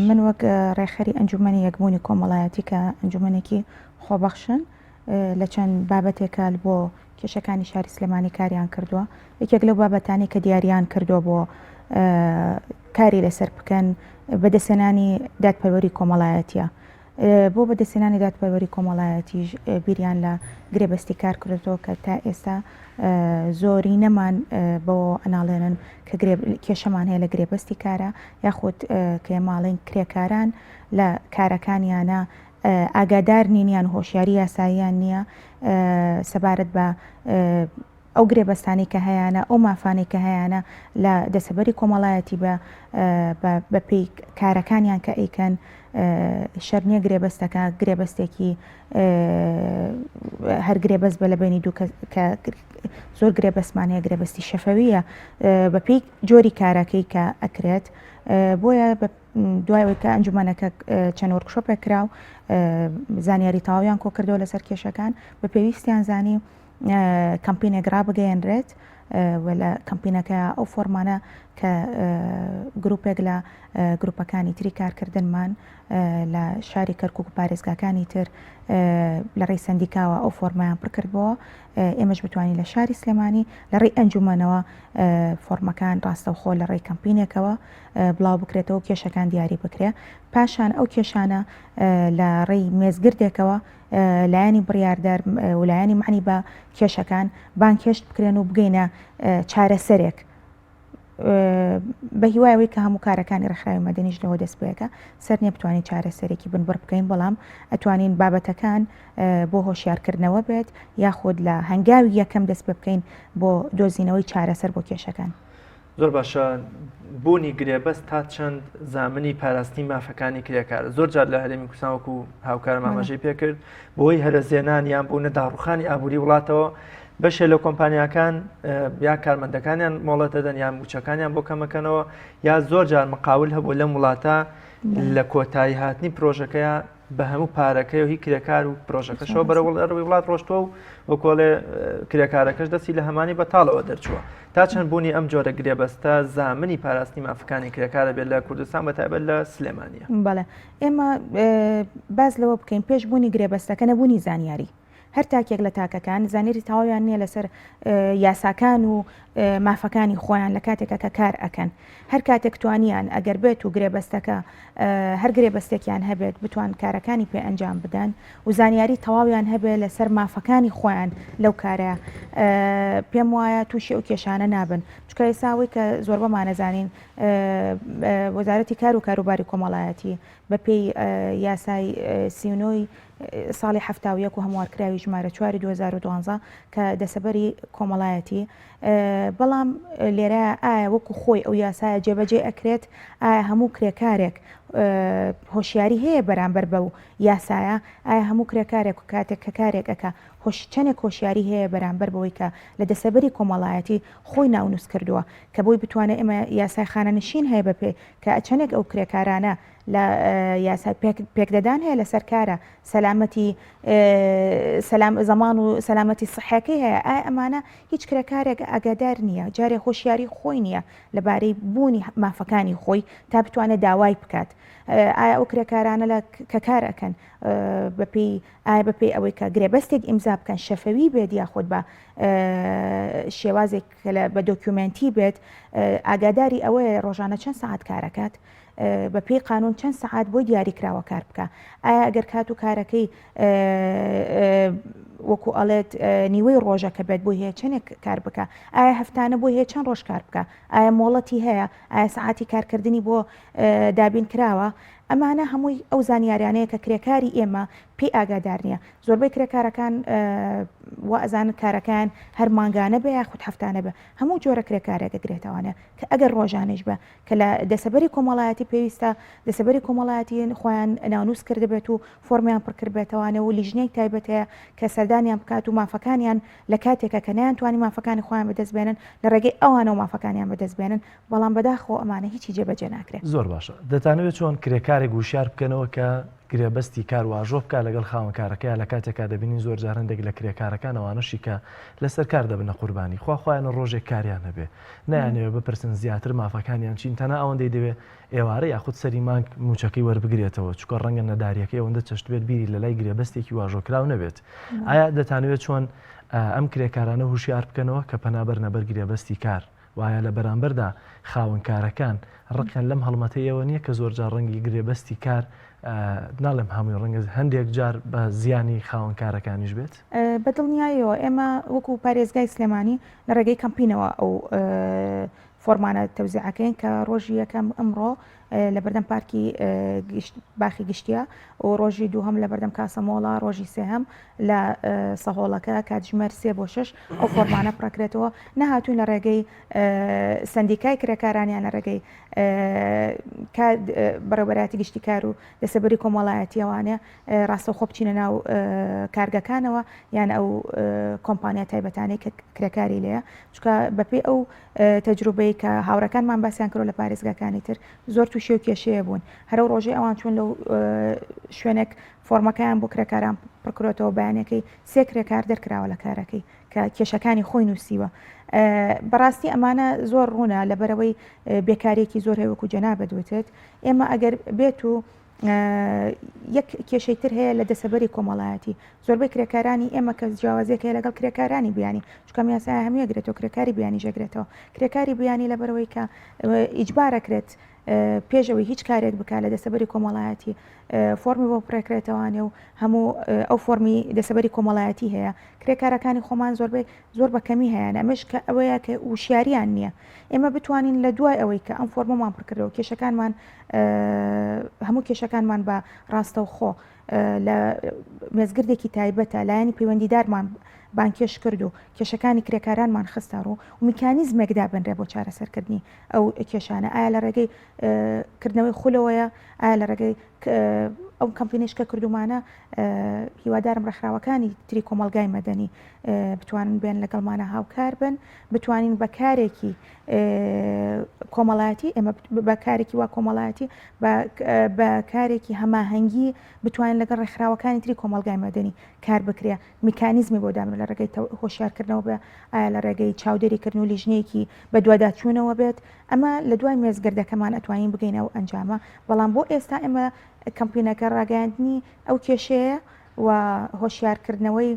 من وەک ڕێکخەری ئەنجومەنی یەکبوونی کۆمەڵایەتی کە ئەنجومەنێکی خۆبەخشن لە چەند بابەتێکە بۆ کێشەکانی شاری سلێمانی کاریان کردووە یەکێک لەو بابەتانی کە دیاریان کردووە بۆ کاری لەسەر بکەن بەدەستهێنانی دادپەروەری کۆمەڵایەتیە بۆ بەدەستهێنانی دادپەروەری کۆمەڵایەتیش بیریان لە گرێبەستی کار کردەوە کە تا ئێستا زۆری نەمان بۆ ئەناڵێنن کە کێشەمان هەیە لە گرێبەستی کارە یاخود کە ماڵین کرێکاران لە کارەکانیانە ئاگادار نین یان هۆشیاری یاساییان نییە سەبارەت بە ئەو گرێبەستانەی کە هەیانە، ئەو مافانەی کە هەیانە لە دەسەبەری کۆمەڵایەتی بە بە پێی کارەکانیان کە ئەیکەن شەر نییە گرێبەستەکە گرێبەستێکی هەر گرێبەست بە لە بینی دوو کە زۆر گرێبەستمان هەیە گرێبەستی شەفەویە بە پێی جۆری کارەکەی کە ئەکرێت بۆیە دوای ئەوەی کە ئەنجومەنەکە چەند وۆرکشۆپێک کرا و زانیاری تەواویان کۆکردەوە لەسەر کێشەکان بە پێویستیان زانی کەمپینێک ڕابگەیەنرێت و لە کەمپینەکە ئەو فۆرمانە کە گروپێک لە گروپەکانی تری کارکردنمان لە شاری کەرکک و پارێزگاکانی تر لە ڕێی سندیکاوە ئەو فۆرمایان پڕکردبەوە ئێمەش بتوانین لە شاری سلێمانی لە ڕێی ئەنجومەنەوە فۆرمەکان ڕاستەوخۆ لە ڕێی کەمپینێکەوە بڵاو بکرێتەوە کێشەکان دیاری بکرێ پاشان ئەو کێشانە لە ڕێی مێزگردێکەوە لایەنی بڕیاردەر و لایەنی مەعنی بە کێشەکان بانگهێشت بکرێن و بگەینە چارەسەرێک بە هیوای ئەوەی کە هەموو کارەکانی ڕێکخراوی مەدەنیش لەوە دەست پێکە سەر نییە بتوانین چارەسەرێکی بنبڕ بکەین بەڵام ئەتوانین بابەتەکان بۆ هۆشیارکردنەوە بێت یاخود لە هەنگاوی یەکەم دەست پێ بکەین بۆ دۆزینەوەی چارەسەر بۆ کێشەکان. زۆر باشە بوونی گرێبەست تا چەند زامنی پاراستنی مافەکانی کرێکارە زۆر جار لە هەرێمی کوردستان وەکو هاوکارم ئاماژەی پێکرد بۆی هەرەزێنان یان بوونە داڕوخانی ئابووری وڵاتەوە بەشێ لە کۆمپانیاکان یا کارمەندەکانیان مۆڵەت دەدەن یان موچەکانیان بۆ کەمەکەنەوە یا زۆر جار مقاول هەبوو لەم وڵاتە لە کۆتایی هاتنی پرۆژەکەیە بە هەموو پارەکەی و هی کرێکار و پرۆژەکەشەوە بەرەو دەرەوەی وڵات ڕۆشتووە و وەکۆڵێ کرێکارەکەش دەستی لە هەمانی بەتاڵەوە دەرچووە تا چەند بوونی ئەم جۆرە گرێبەستە زامنی پاراستنی مافەکانی کرێکارە بێت لە کوردستان بە تایبەت لە سلێمانیە؟ بەڵێ ئێمە باس لەوە بکەین پێش بوونی گرێبەستەکە نەبوونی زانیاری هەر تاکێک لە تاکەکان زانیاری تەواویان نییە لەسەر یاساکان و مافەکانی خۆیان لە کاتێکە کە کار ئەکەن هەر کاتێک توانیان ئەگەر بێت و گرێبەستەکە هەر گرێبەستێکیان هەبێت بتوان کارەکانی پێ ئەنجام بدەن و زانیاری تەواویان هەبێت لەسەر مافەکانی خۆیان لەو کارە پێم وایە تووشی ئەو کێشانە نابن چکە ئێساوەی کە زۆربەمانەزانین وەزارەتی کار و کاروباری کۆمەڵایەتی بەپێی یاسای سیونۆی ساڵی 71 و هەموارکراوی ژمارە چواری 2012 کە دەسەبەری کۆمەڵایەتی بەڵام لێرە ئایا وەکو خۆی ئەو یاسایە جێبەجێ ئەکرێت؟ ئایا هەموو کرێکارێک هۆشیاری هەیە بەرامبەر بەو یاسایە؟ ئایا هەموو کرێکارێک و کاتێک کە کارێک ئەکا هۆش چەنێک هۆشیاری هەیە بەرامبەر بەوەی کە لە دەسەبەری کۆمەڵایەتی خۆی ناونووس کردووە کە بۆی بتوانێت ئێمە یاسای خانەنشین هەیە بەپێ کە چەنێک ئەو کرێکارانە لە یاسای پێکدەدان هەیە لەسەر کارە سەلامەتی سەلام زەمان و سەلامەتی سحەکەی هەیە ئایا ئەمانە هیچ کرێکارێک ئاگادار نییە جارێ هۆشیاری خۆی نییە لەبارەی بوونی مافەکانی خۆی تا بتوانێت داوای بکات ئایا ئەو کرێکارانە لە کە کار ئەکەن بەپێی ئایا بەپێی ئەوەی کە گرێبەستێک ئیمزا بکەن شەفەوی بێت یاخود بە شێوازێک کە بە دۆکیومێنتی بێت ئاگاداری ئەوەیە ڕۆژانە چەند سەعات کارەکات بە پێی قانون چەند سەعات بۆی دیاری کراوە کار بکە ئایا ئەگەر کات و کارەکەی وەکو ئەڵێت نیوەی ڕۆژەکە بێت بۆی هەیە چەندێک کار بکە ئایا هەفتانە بۆی هەیە چەند ڕۆژ کار بکە ئایا مۆڵەتی هەیە ئایا سەعاتی کارکردنی بۆ دابین کراوە ئەمانە هەمووی ئەو زانیاریانەیە کە کرێکاری ئێمە پێی ئاگادار نییە زۆربەی کرێکارەکان وا ئەزانن کارەکەیان هەر مانگانە بێ یاخود هەفتانە بێ هەموو جۆرە کرێکارێک ئەگرێتەوانێ کە ئەگەر ڕۆژانەیش بە کە لە دەسەبەری کۆمەڵایەتی پێویستە دەسەبەری کۆمەڵایەتی خۆیان ناونووس کردبێت و فۆرمیان پڕکردبێتەوانێ و لیژنەی تایبەت هەیە کە سەردانیان بکات و مافەکانیان لە کاتێکە کە نەیانتوانی مافەکانی خۆیان بەدەست بێنن لە ڕێگەی ئەوانەوە مافەکانیان بەدەست بێنن بەڵام بەداخەوە ئەمانە هیچی جێبەجێ ناکرێ. زۆر باشە دەتانەوێت چۆن کرێکارێک وشیار بکەنەوە کە گرێبەستی کار واژۆ بکات لەگەڵ خاوەن کارەکەیا لە کاتێکا دەبینین زۆر جار هەندێک لە کرێکارەکان ئەوانەشی کە لەسەر کار دەبنە قوربانی خوا خوایانە ڕۆژێک کاریان هەبێ نایانەوێ بپرسن زیاتر مافەکانیان چین تەنها ئەوەندەی دەوێ ئێوارە یاخود سەری مانگ موچەکەی وەربگرێتەوە چونکە ڕەنگە نەداریەکەی ئەوەندە چەشتبێت بیری لەلای گرێبەستێکی واژۆکراو نەبێت ئایا دەتانەوێت چۆن ئەم کرێکارانە هوشیار بکەنەوە کە پەنا بەرنە بەر گرێبەستی کار و ئایا لە بەرامبەردا خاوەنکارەکان ڕقیان لەم هەڵمەتەی ئێوە نییە کە زۆرجار ڕەنگی گرێبەستی کار ناڵێم هەمووی ڕەنگە هەندێک جار بە زیانی خاوەنکارەکانیش بێت؟ بە دڵنیاییەوە ئێمە وەکو پارێزگای سلێمانی لە ڕێگەی کەمپینەوە ئەو فۆرمانە تەوزیعەکەین کە ڕۆژی یەکەم ئەمڕۆ لە بەردەم پارکی باخی گشتیە و ڕۆژی دووهەم لە بەردەم کاسەمۆڵا ڕۆژی سێهەم لە سەهۆڵەکە کاتژمێر سێ بۆ شەش ئەو فۆرمانە پڕکرێتەوە نەهاتوون لە ڕێگەی سندیکای کرێکارانیان لە ڕێگەی بەڕێوەبەرایەتی گشتی کار و دەسەبەری کۆمەڵایەتیەوانە ڕاستەوخۆ بچینە ناو کارگەکانەوە یان ئەو کۆمپانیا تایبەتانەی کە کرێکاری لێیە چونکە بەپێی ئەو تەجروبەی کە هاوڕێکانمان باسیان کرد لە پارێزگاکانی تر زۆر تووشی و کێشەیە بوون هەرو ڕۆژەی ئەوان چوون لەو شوێنێک فۆرمەکەیان بۆ کرێکاران پڕکرۆتەوە بەیانەکەی سێ کرێکار دەرکراوە لە کارەکەی کە کێشەکانی خۆی نووسیوە بەڕاستی ئەمانە زۆر ڕوونە لەبەرەوەی بێکارێکی زۆر هەیە وەکو جەنابت وتت ئێمە ئەگەر بێت و یەک کێشەی تر هەیە لە دەسەبەری کۆمەڵایەتی زۆربەی کرێکارانی ئێمە کە جیاوازیەک هەیە لەگەڵ کرێکارانی بیانی چونکە ئەم یاسایە هەموو ئەگرێتەوە کرێکاری بیانیش ئەگرێتەوە کرێکاری بیانی لەبەرەوەی کە ئیجبارەکرێت پێش ئەوەی هیچ کارێک بکات لە دەسەبەری کۆمەڵایەتی فۆرمی بۆ پڕێکرێتەوانێ و هەموو ئەو فۆرمی دەسەبەری کۆمەڵایەتی هەیە کرێکارەکانی خۆمان زۆربەی زۆر بە کەمی هەیانە ئەمەش کە ئەوەیە کە وشیاریان نییە ئێمە بتوانین لە دوای ئەوەی کە ئەم فۆرمەمان پڕکردەوە کێشەکانمان هەموو کێشەکانمان بە ڕاستەوخۆ لە مێزگردێکی تایبەتە لایەنی پەیوەندیدارمان بانکێش کرد و کێشەکانی کرێکارانمان خستە ڕوو و میکانیزمێک دابنرێ بۆ چارەسەرکردنی ئەو کێشانە ئایا لە ڕێگەی کردنەوەی خولەوەیە ئایا لە ڕێگەی. ئەو کەمپینەش کە کردومانە هیوادارم ڕێکخراوەکانی تری کۆمەڵگای مەدەنی بتوانن بێن لەگەڵمانە هاوکار بن بتوانین بە کارێکی کۆمەڵایەتی ئێمە بە کارێکی وا کۆمەڵایەتی بە کارێکی هەماهەنگی بتوانین لەگەڵ ڕێکخراوەکانی تری کۆمەڵگای مەدەنی کار بکرێ میکانیزمی بۆ دابنێ لە ڕێگەی هۆشیارکردنەوە بێ ئایا لە ڕێگەی چاودێریکردن و لیژنەیەکی بەدواداچوونەوە بێت ئەمە لە دوای مێزگردەکەمان ئەتوانین بگەینە ئەو ئەنجامە بەڵام بۆ ئێستا ئێمە کەمپینەکە ڕاگەیاندنی ئەو کێشەیە و هۆشیارکردنەوەی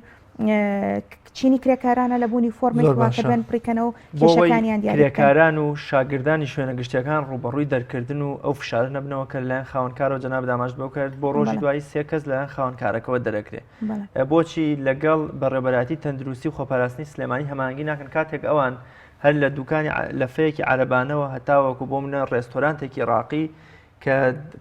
چینی کرێکارانە لە بوونی فۆرمێک زۆر وا کە باشە. بێن پڕیکەنەوە و بۆ ئەوەی کێشەکانیان دیاری بکەن. کرێکاران و شاگردانی شوێنە گشتیەکان ڕووبەڕووی دەرکردن و ئەو فشارە نەبنەوە کە لەلایەن خاوەنکارەوە جەنابت ئاماژەت بەوە کرد بۆ ڕۆژی بەڵێ. دوایی سێ کەس لەلایەن خاوەنکارەکەوە دەرەکرێ بەڵێ. بۆچی لەگەڵ بەڕێوەبەرایەتی تەندروستی و خۆپاراستنی سلێمانی هەماهەنگی ناکەن کاتێک ئەوان هەر لە دوکانی لەفەیەکی عەرەبانەوە هەتاوەکو بۆ منە ڕێستۆرانتێکی ڕاقی کە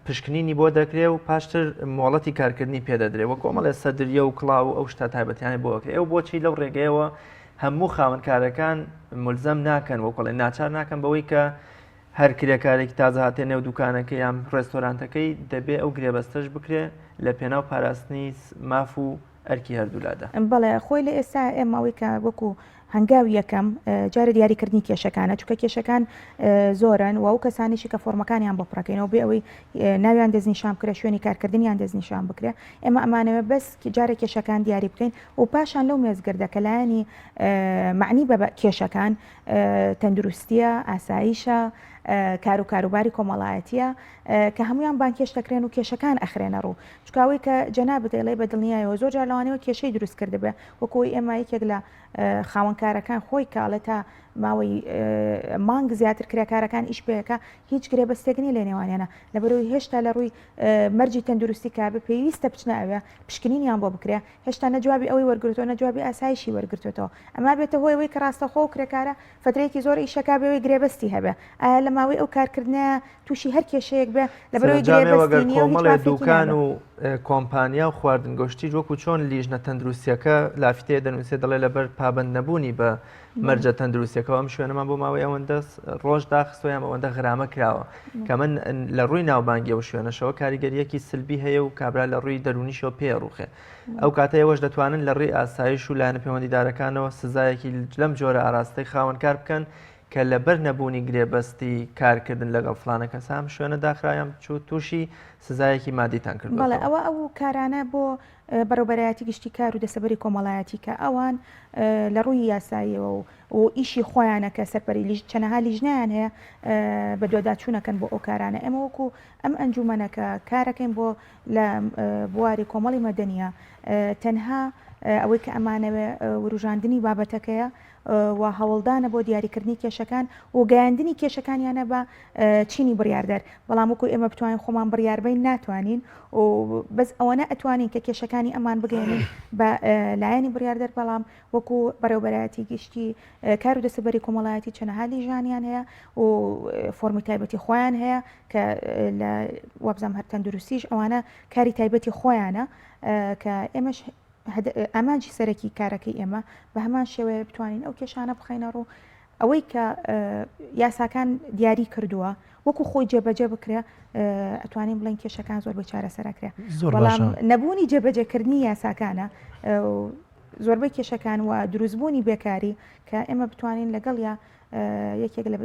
پشکنینی بۆ دەکرێ و پاشتر مۆڵەتی کارکردنی پێدەدرێ وە کۆمەڵێ سەدریە و کڵاو و ئەو شتە تایبەتیانە بۆ ئەکرێ ئێوە بۆچی لەو ڕێگەیەوە هەموو خاوەنکارەکان ملزەم ناکەن وەکڵێ ناچار ناکەن بەوەی کە هەر کرێکارێکی تازە هاتێ نێو دوکانەکە یان ڕێستۆرانتەکەی دەبێ ئەو گرێبەستەش بکرێ لە پێناو پاراستنی ماف و ئەرکی هەردوولادا. بەڵێ خۆی لە ئێستا ئێمە ئەوەی کە وەکو هەنگاوی یەکەم جارێ دیاریکردنی کێشەکانە چونکە کێشەکان زۆرن و ئەو کەسانیشی کە فۆرمەکانیان بۆ پڕەکەینەوە بێ ئەوەی ناویان دەستنیشان بکرێ شوێنی کارکردنیان دەستنیشان بکرێ ئێمە ئەمانەوێ بەس جارێ کێشەکان دیاری بکەین و پاشان لەو مێزگردە کە لایەنی معنی بە کێشەکان تەندروستیە ئاسایشە کار و کاروباری کۆمەڵایەتیە کە هەمویان بانکێش دەکرێن و کێشەکان ئەخرێنە ڕوو چونکە ئەوەی کە جەنابت ئەیڵێی بە دڵنیایەوە زۆر جار لەوانەیە کێشەی دروست کردبێ وەکو ئەوەی ئێمە یەکێک لە خاوەنکارەکان خۆی کە ئەڵێ تا ماوەی مانگ زیاتر کرێکارەکان ئیش پێەکە هیچ گرێبەستێک نییە لە نێوانیانە لەبەرەوەی هێشتا لە ڕووی مەرجی تەندروستی کابێ پێویستە بچنە ئەوێ پشکنینیان بۆ بکرێ هێشتا نە جوابی ئەوەی وەرگرتووە نە جوابی ئاسایشی وەرگرتوێتەوە ئەما بێتە هۆی ئەوەی کە ڕاستەخۆ و کرێکارە فترەیەکی زۆر ئیشەکا بێ گرێبەستی هەبێ ئایا لە ماوەی ئەو کارکردنە تووشی هەر کێشەیەک بێ لەبەرەوەی سەرەنجام ئێوە گرێبەستی گەر نییە و هیچ کۆمەڵێ مافێکی دوکان نابێ. و کۆمپانیا و خواردنگە و شتیش وەکو چۆن لیژنە تەندروستیەکە لافیتەیە دەنووسێ دەڵێ لەبەر پابەند نەبوونی بە مەرجە تەندروستیەکەوە ئەم شوێنەمان بۆ ماوەی ئەوەندە ڕۆژ داخستوە یان ئەوەندە غرامە کراوە کە من لە ڕووی ناوبانگی ئەو شوێنەشەوە کاریگەریەکی سلبی هەیە و کابرا لە ڕووی دەروونیشەوە پێ ڕووخێ ئەو کاتە ئێوەش دەتوانن لە ڕێی ئاسایش و لایەنە پەیوەندیدارەکانەوە سزایەکی لەم جۆرە ئاراستەی خاوەنکار بکەن کە لەبەر نەبوونی گرێبەستی کارکردن لەگەڵ فلانە کەسە ئەم شوێنە داخرا یان چوو تووشی سزایەکی مادیتان کردووەتەوە. بەڵێ ئەوە ئەو کارانە بۆ بەڕێوبەرایەتی گشتی کار و دەستەبەری کۆمەڵایەتی کە ئەوان لە ڕووی یاساییەوە و و ئیشی خۆیانە کە سەرپەری لیژ چەنەها لیژنەیان هەیە بەدواداچوونەکەن بۆ ئەو کارانە ئێمە وەکو ئەم ئەنجومەنە کە کارەکەین بۆ لە بواری کۆمەڵی مەدەنیە تەنها ئەوەی کە ئەمانەوێ وروژاندنی بابەتەکەیە و هەوڵدانە بۆ دیاریکردنی کێشەکان و گەیاندنی کێشەکانیانە بە چینی بڕیاردەر بەڵام وەکو ئێمە بتوانین خۆمان بڕیاربین ناتوانین و بەس ئەوەنە ئەتوانین کە کێشەکانی ئەمان بگەێنین بە لایەنی بڕیاردەر بەڵام وەکو بەڕێوبەرایەتی گشتی کار و دەستەبەری کۆمەڵایەتی چەنەها لیژانیان هەیە و فۆرمی تایبەتی خۆیان هەیە کە لە وابزانم هەر تەندروستیش ئەوانە کاری تایبەتی خۆیانە کە ئێمەش ئامانجی سەرەکی کارەکەی ئێمە بە هەمان شێوەیە بتوانین ئەو کێشانە بخەینە ڕوو ئەوەی کە یاساکان دیاری کردووە وەکو خۆی جێبەجێ بکرێ ئەتوانین بڵێن کێشەکان زۆر بە چارەسەرەکرێ بەڵام نەبوونی جێبەجێکردنی یاساکانە زۆربەی کێشەکان و دروستبوونی بێکاری کە ئێمە بتوانین لەگەڵیا یەکێک لە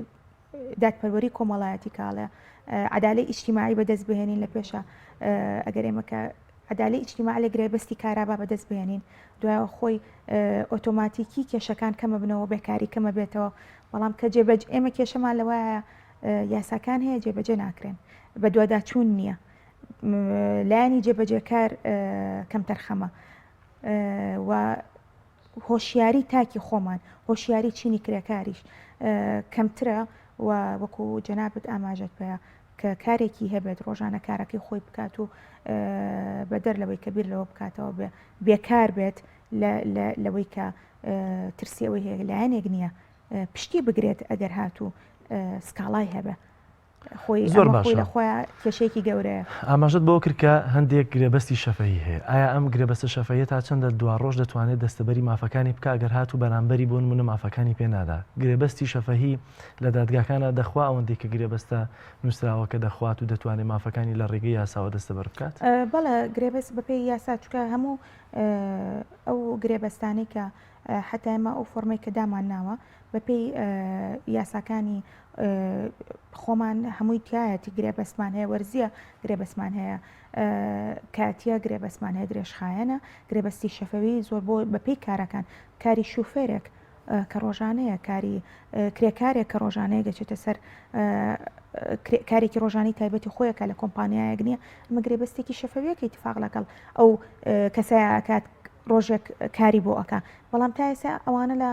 دادپەروەری کۆمەڵایەتی کاڵێ عدالەی ئیجتیماعی بەدەست بهێنین لە پێشە ئەگەر ئێمە کە عدالەی ئیجتیماع لە گرێبەستی کارابا بەدەست بهێنین دوایەوە خۆی ئۆتۆماتیکی کێشەکان کەمە بنەوە بێکاری کەمە بێتەوە بەڵام کە جێبەج ئێمە کێشەمان لەوایە یاساکان هەیە جێبەجێ ناکرێن بەدواداچوون نییە لایەنی جێبەجێکار کەمتەرخەمە و هۆشیاری تاکی خۆمان، هۆشیاری چینی کرێکاریش کەمترە و وەکو جەنابت ئاماژەت پێ کە کارێکی هەبێت ڕۆژانە کارەکەی خۆی بکات و بەدەر لەوەی کە بیر لەوە بکاتەوە بێ بێکار بێت لەوەی کە ترسی ئەوەی هەیە لایەنێک نییە پشتی بگرێت ئەگەر هاتوو سکاڵای هەبێ. خۆی زۆر ئەمە خۆی باشە. لە خۆیا کێشەیەکی گەورەیە. ئاماژەت بەوە کرد کە هەندێک گرێبەستی شەفەهی هەیە، ئایا ئەم گرێبەستە شەفەهیە تا چەندە دواڕۆژ دەتوانێت دەستەبەری مافەکانی بکا گەر هاتوو بەرامبەری بۆ نموونە مافەکانی پێ نادا؟ گرێبەستی شەفەهی لە دادگاکانا دەخوا ئەوەندەی کە گرێبەستە نووسراوەکە دەخوات و دەتوانێت مافەکانی لە ڕێگەی یاساوە دەستەبەر بکات؟ بەڵێ گرێبەست بەپێی یاسا چونکە هەموو ئەو گرێبەستانەی کە حەتا ئێمە ئەو فۆرمەی کە دامان ناوە بەپێی یاساکانی خۆمان هەمووی تایەتی گرێبەستمان هەیە وەرزیە گرێبەستمان هەیە کاتیە گرێبەستمان هەیە درێژخایەنە گرێبەستی شەفەوی زۆر بۆ بەپێی کارەکان کاری شوفێرێک کە ڕۆژانەیە کاری کرێکارێک کە ڕۆژانەیە دەچێتە سەر کارێکی ڕۆژانی تایبەتی خۆیەکە لە کۆمپانیایەک نییە ئەمە گرێبەستێکی شەفەویەکە اتفاق لەگەڵ ئەو کەسەکات ڕۆژێک کاری بۆ ئەکا بەڵام تا ئێستا ئەوانە لە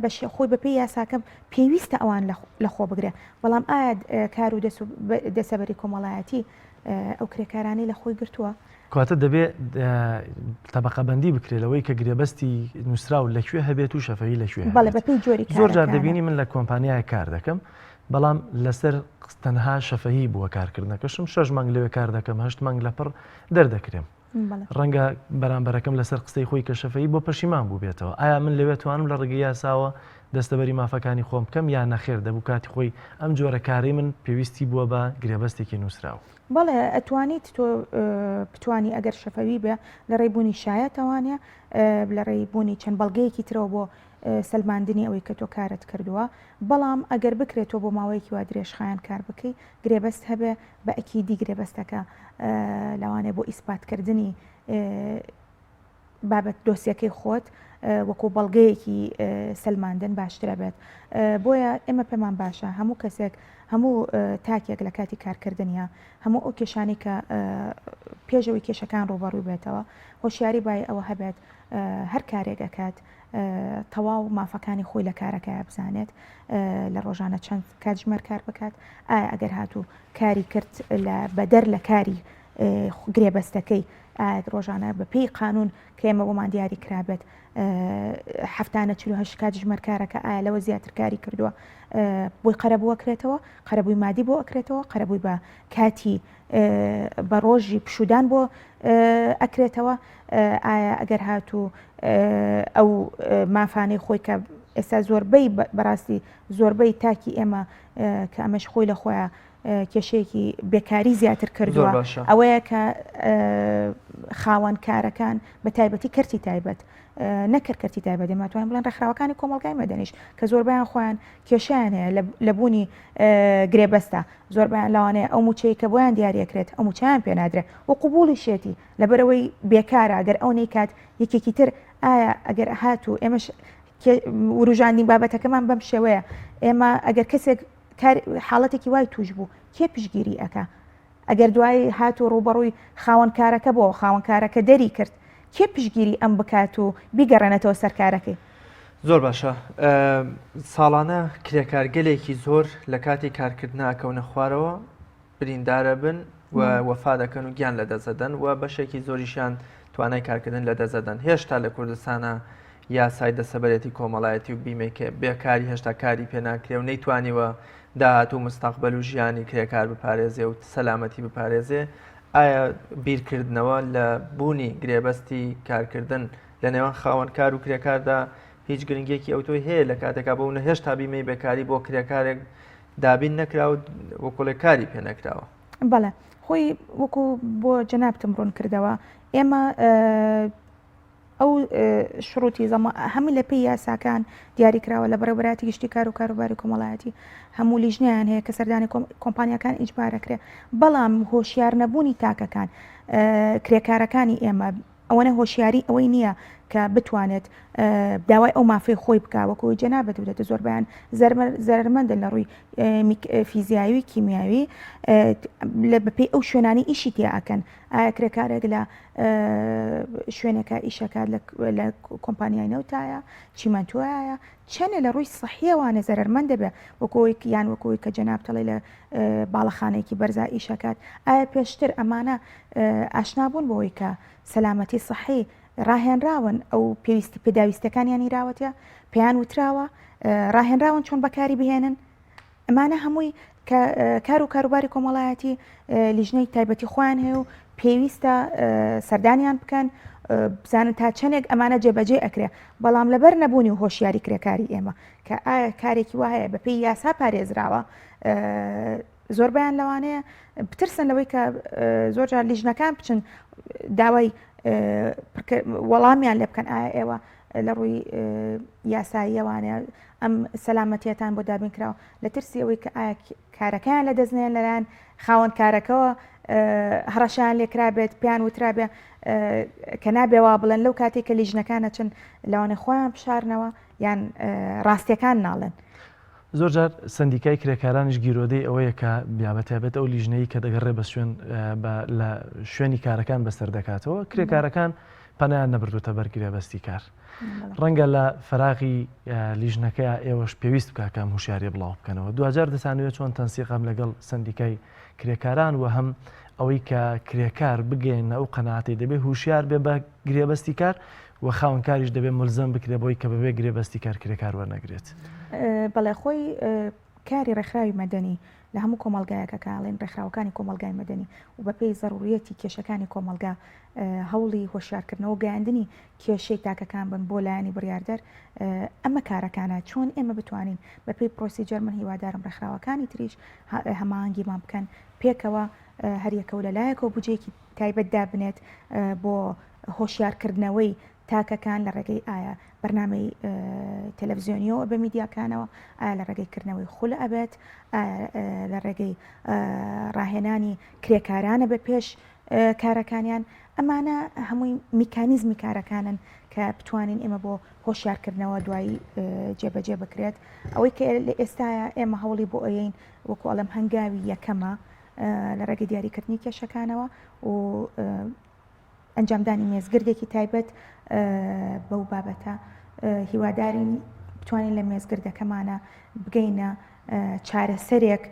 بەشێ خۆی بەپێی یاساکەم پێویستە ئەوان لە خۆ بگرێ بەڵام ئایا کار و دەست و دەسەبەری کۆمەڵایەتی ئەو کرێکارانەی لە خۆی گرتووە؟ کەواتە دەبێ تەبەقەبەندی بکرێت لەوەی کە گرێبەستی نووسراو لە کوێ هەبێت و شەفەوی لە کوێ بەڵێ بەپێی جۆری زۆر جار دەبینی من لە کۆمپانیایە کار دەکەم بەڵام لەسەر تەنها شەفەهی بووە کارکردنەکەشم شەش مانگ لەوێ کار دەکەم هەشت مانگ لەپڕ دەردەکرێم ڕەنگە بەرامبەرەکەم لەسەر قسەی خۆی کە شەفەیی بۆ پەشیمان بووبێتەوە. ئایا من لەوێ توانم لە ڕێگەی یاساوە دەستەبەری مافەکانی خۆم بکەم یا نەخێر دەبوو کاتی خۆی ئەم جۆرە کارەی من پێویستی بووە بە گرێبەستێکی نووسراو؟ بەڵێ ئەتوانیت تۆ بتوانی ئەگەر شەفەوی بێ لە ڕێی بوونی شایەتەوانە لە ڕێی بوونی چەند بەڵگەیەکی ترەوە بۆ سەلماندنی ئەوەی کە تۆ کارت کردووە بەڵام ئەگەر بکرێت تۆ بۆ ماوەیەکی وا درێژخایەن کار بکەی گرێبەست هەبێ بە ئەکیدی گرێبەستەکە لەوانەیە بۆ ئیسپاتکردنی بابەت دۆسیەکەی خۆت وەکو بەڵگەیەکی سەلماندن باشترە بێت بۆیە ئێمە پێمان باشە هەموو کەسێک هەموو تاکێک لە کاتی کارکردنیە هەموو ئەو کێشانی کە پێشەوەی کێشەکان ڕوبەڕووی بێتەوە هۆشیاری بای ئەوە هەبێت هەر کارێک ئەکات تەواو مافەکانی خۆی لە کارەکەیا بزانێت لە ڕۆژانە چەند کاتژمێر کار بکات ئایا ئەگەر هاتوو کاری کرد لە بەدەر لە کاری گرێبەستەکەی ئایا ڕۆژانە بە پێی قانون کە ئێمە بۆمان دیاری کرابێت هەفتانە 48 کاتژمێر کارەکە ئایا لەوە زیاتر کاری کردووە بۆی قەرەبوو ئەکرێتەوە قەرەبووی مادی بۆ ئەکرێتەوە قەرەبووی بە کاتی بە ڕۆژی پشودان بۆ ئەکرێتەوە ئایا ئەگەر هاتوو ئەو مافانەی خۆی کە ئێستا زۆربەی بەڕاستی زۆربەی تاکی ئێمە کە ئەمەش خۆی لە خۆیان کێشەیەکی بێکاری زیاتر کردووە ئەوەیە کە خاوەن کارەکان بە تایبەتی کەرتی تایبەت نەکرد کەرتی تایبەت ئێمە توانین بڵێن ڕێکخراوەکانی کۆمەڵگای مەدەنیش کە زۆربەیان خۆیان کێشیان هەیە لە بوونی گرێبەستە زۆربەیان لەوانەیە ئەو موچەی کە بۆیان دیاریەکرێت ئەو موچیان پێ نادرێت و قوبوڵیشێتی لەبەرەوەی بێکارە گەر ئەو نەیکات یەکێکی تر ئایا ئەگەر هاتوو ئێمەش وروژاندین بابەتەکەمان بەم شێوەیە ئێمە ئەگەر کەسێک حاڵەتێکی وای توش بوو کێ پشگیری ئەکا ئەگەر دوایی هات و ڕووبەڕووی خاوەن کارەکە بۆ خاوەن کارەکە دەری کرد کێ پشگیری ئەم بکات و بیگەڕێنێتەوە سەر کارەکەی؟ زۆر باشە ساڵانە کرێکارگەلێکی زۆر لە کاتی کارکردنا ئەکەونە خوارەوە بریندارەبن و وەفا دەکەن و گیان لەدەست دەدەن و بەشێکی زۆریشیان توانای کارکردن لەدەست دەدەن هێشتا لە کوردستانە یاسای دەسەبەرێتی کۆمەڵایەتی و بیمەی کە بێکاری هێشتا کاری پێ ناکرێ و نەیتوانیوە داهاتوو مستەقبەل و ژیانی کرێکار بپارێزێ و سەلامەتی بپارێزێ ئایا بیرکردنەوە لە بوونی گرێبەستی کارکردن لە نێوان خاوەنکار و کرێکاردا هیچ گرنگیەکی ئەوتۆی هەیە لە کاتێکا بۆ نە هێشتا بیمەی بێکاری بۆ کرێکارێک دابین نەکراوە وەکوڵێ کاری پێ نەکراوە. بەڵێ خۆی وەکو بۆ جەنابتم ڕوون کردەوە ئێمە ئەو شروتی زەما هەموو لە پێی یاساکان دیاری کراوە لە بەڕێوەبەرایەتی گشتی کار و کاروباری کۆمەڵایەتی هەموو لیژنەیان هەیە کە سەردانی کۆمپانیاکان ئیجبارەکرێ بەڵام هۆشیار نەبوونی تاکەکان کرێکارەکانی ئێمە ئەوەنە هۆشیاری ئەوەی نییە کە بتوانێت داوای ئەو مافەی خۆی بکە وەکو جەنابەت بدێتە زۆربیان زەرمەندن لە ڕووی فیزیاوی کیمیاوی لە بەپێی ئەو شوێنانی ئیشی تیا ئەکەن ئایا کرێکارێک لە شوێنێکە ئیشەکات لە کۆمپانیای نەوتایە چیمەنتۆیە چەنێ لە ڕووی سەحیەوانە زەرەرمەند دەبێ وەکۆی یان وەکۆی کە جەناب تەڵی لە باڵەخانەیەکی بەرزا ئیشەکات ئایا پێشتر ئەمانە ئاشنا بوون بەوەی کە سەلامەتی سەحی ڕاهێنراون ئەو پێویستی پێداویستەکانیان هیراوەتە پێیان وتراوە ڕاهێنراون چۆن بەکاری بهێنن ئەمانە هەمووی. کە کار و کاروباری کۆمەڵایەتی لیژنەی تایبەتی خۆیان هەیە و پێویستە سەردانیان بکەن بزانن تا چەندێک ئەمانە جێبەجێ ئەکرێ بەڵام لەبەر نەبوونی و هۆشیاری کرێکاری ئێمە کە ئایا کارێکی وا هەیە بەپێی یاسا پارێزراوە زۆربیان لەوانەیە بترسن لەوەی کە زۆر جار لیژنەکان بچن داوای وەڵامیان لێ بکەن ئایا ئێوە لە ڕووی یاساییەوانە ئەم سەلامەتیەتان بۆ دابین کراوە لە ترسی ئەوەی کە ئایا کارەکەیان لە دەست نێن لەلایەن خاوەن کارەکەوە هەڕەشیان لێکرابێت پێیان وترابێ کە نابێ وا بڵێن لەو کاتێک کە لیژنەکان ئەچن لەوانێ خۆیان بشارنەوە یان ڕاستیەکان ناڵێن. زۆر جار سەندیکای کرێکارانیش گیرۆدەی ئەوەیە کە یا بە تایبەت ئەو لیژنەی کە دەگەڕێ بە شوێن بە لە شوێنی کارەکان بەسەر دەکاتەوە کرێکارەکان پەنایان نەبردوتە بەر گرێبەستی کار. ڕەنگە لە فەراغی لیژنەکەیا ئێوەش پێویست بکا کە ئەم هوشیاریە بڵاو بکەنەوە. دواجار دەتانەوێت چۆن تەنسیق هەم لەگەڵ سەندیکای کرێکاران و هەم ئەوەی کە کرێکار بگەیەننە ئەو قەناعەتەی دەبێ هوشیار بێ بە گرێبەستی کار و خاوەنکاریش دەبێ مولزەم بکرێ بۆی کە بەبێ گرێبەستی کار کرێکار وەرنەگرێت. بەڵێ خۆی کاری ڕێکخراوی مەدەنی لە هەموو کۆمەڵگایەکە کە ئەڵێن ڕێکخراوەکانی کۆمەڵگای مەدەنی و بەپێی زەروریەتی کێشەکانی کۆمەڵگا هەوڵی هۆشیارکردنەوە و گەیاندنی کێشەی تاکەکان بن بۆ لایەنی بڕیاردەر ئەمە کارەکانە چۆن ئێمە بتوانین بەپێی پرۆسیجەر من هیوادارم ڕێکخراوەکانی تریش هەماهەنگیمان بکەن پێکەوە هەریەکەو لەلایەکەوە بودجەیەکی تایبەت دابنێت بۆ هۆشیارکردنەوەی تاکەکان لە ڕێگەی ئایا بەرنامەی تەلەڤزیۆنیەوە بە میدیاکانەوە ئایا لە ڕێگەی کردنەوەی خول ئەبێت لە ڕێگەی ڕاهێنانی کرێکارانە بە پێش کارەکانیان ئەمانە هەمووی میکانیزمی کارەکانن کە بتوانین ئێمە بۆ هۆشیارکردنەوە دوایی جێبەجێ بکرێت ئەوەی کە لە ئێستاە ئێمە هەوڵی بۆ ئەیین وەکو ئەڵم هەنگاوی یەکەمە لە ڕێگەی دیاریکردنی کێشەکانەوە و ئەنجامدانی مێزگردێکی تایبەت بەو بابەتە هیوادارین بتوانین لە مێزگردەکەمانە بگەینە چارەسەرێک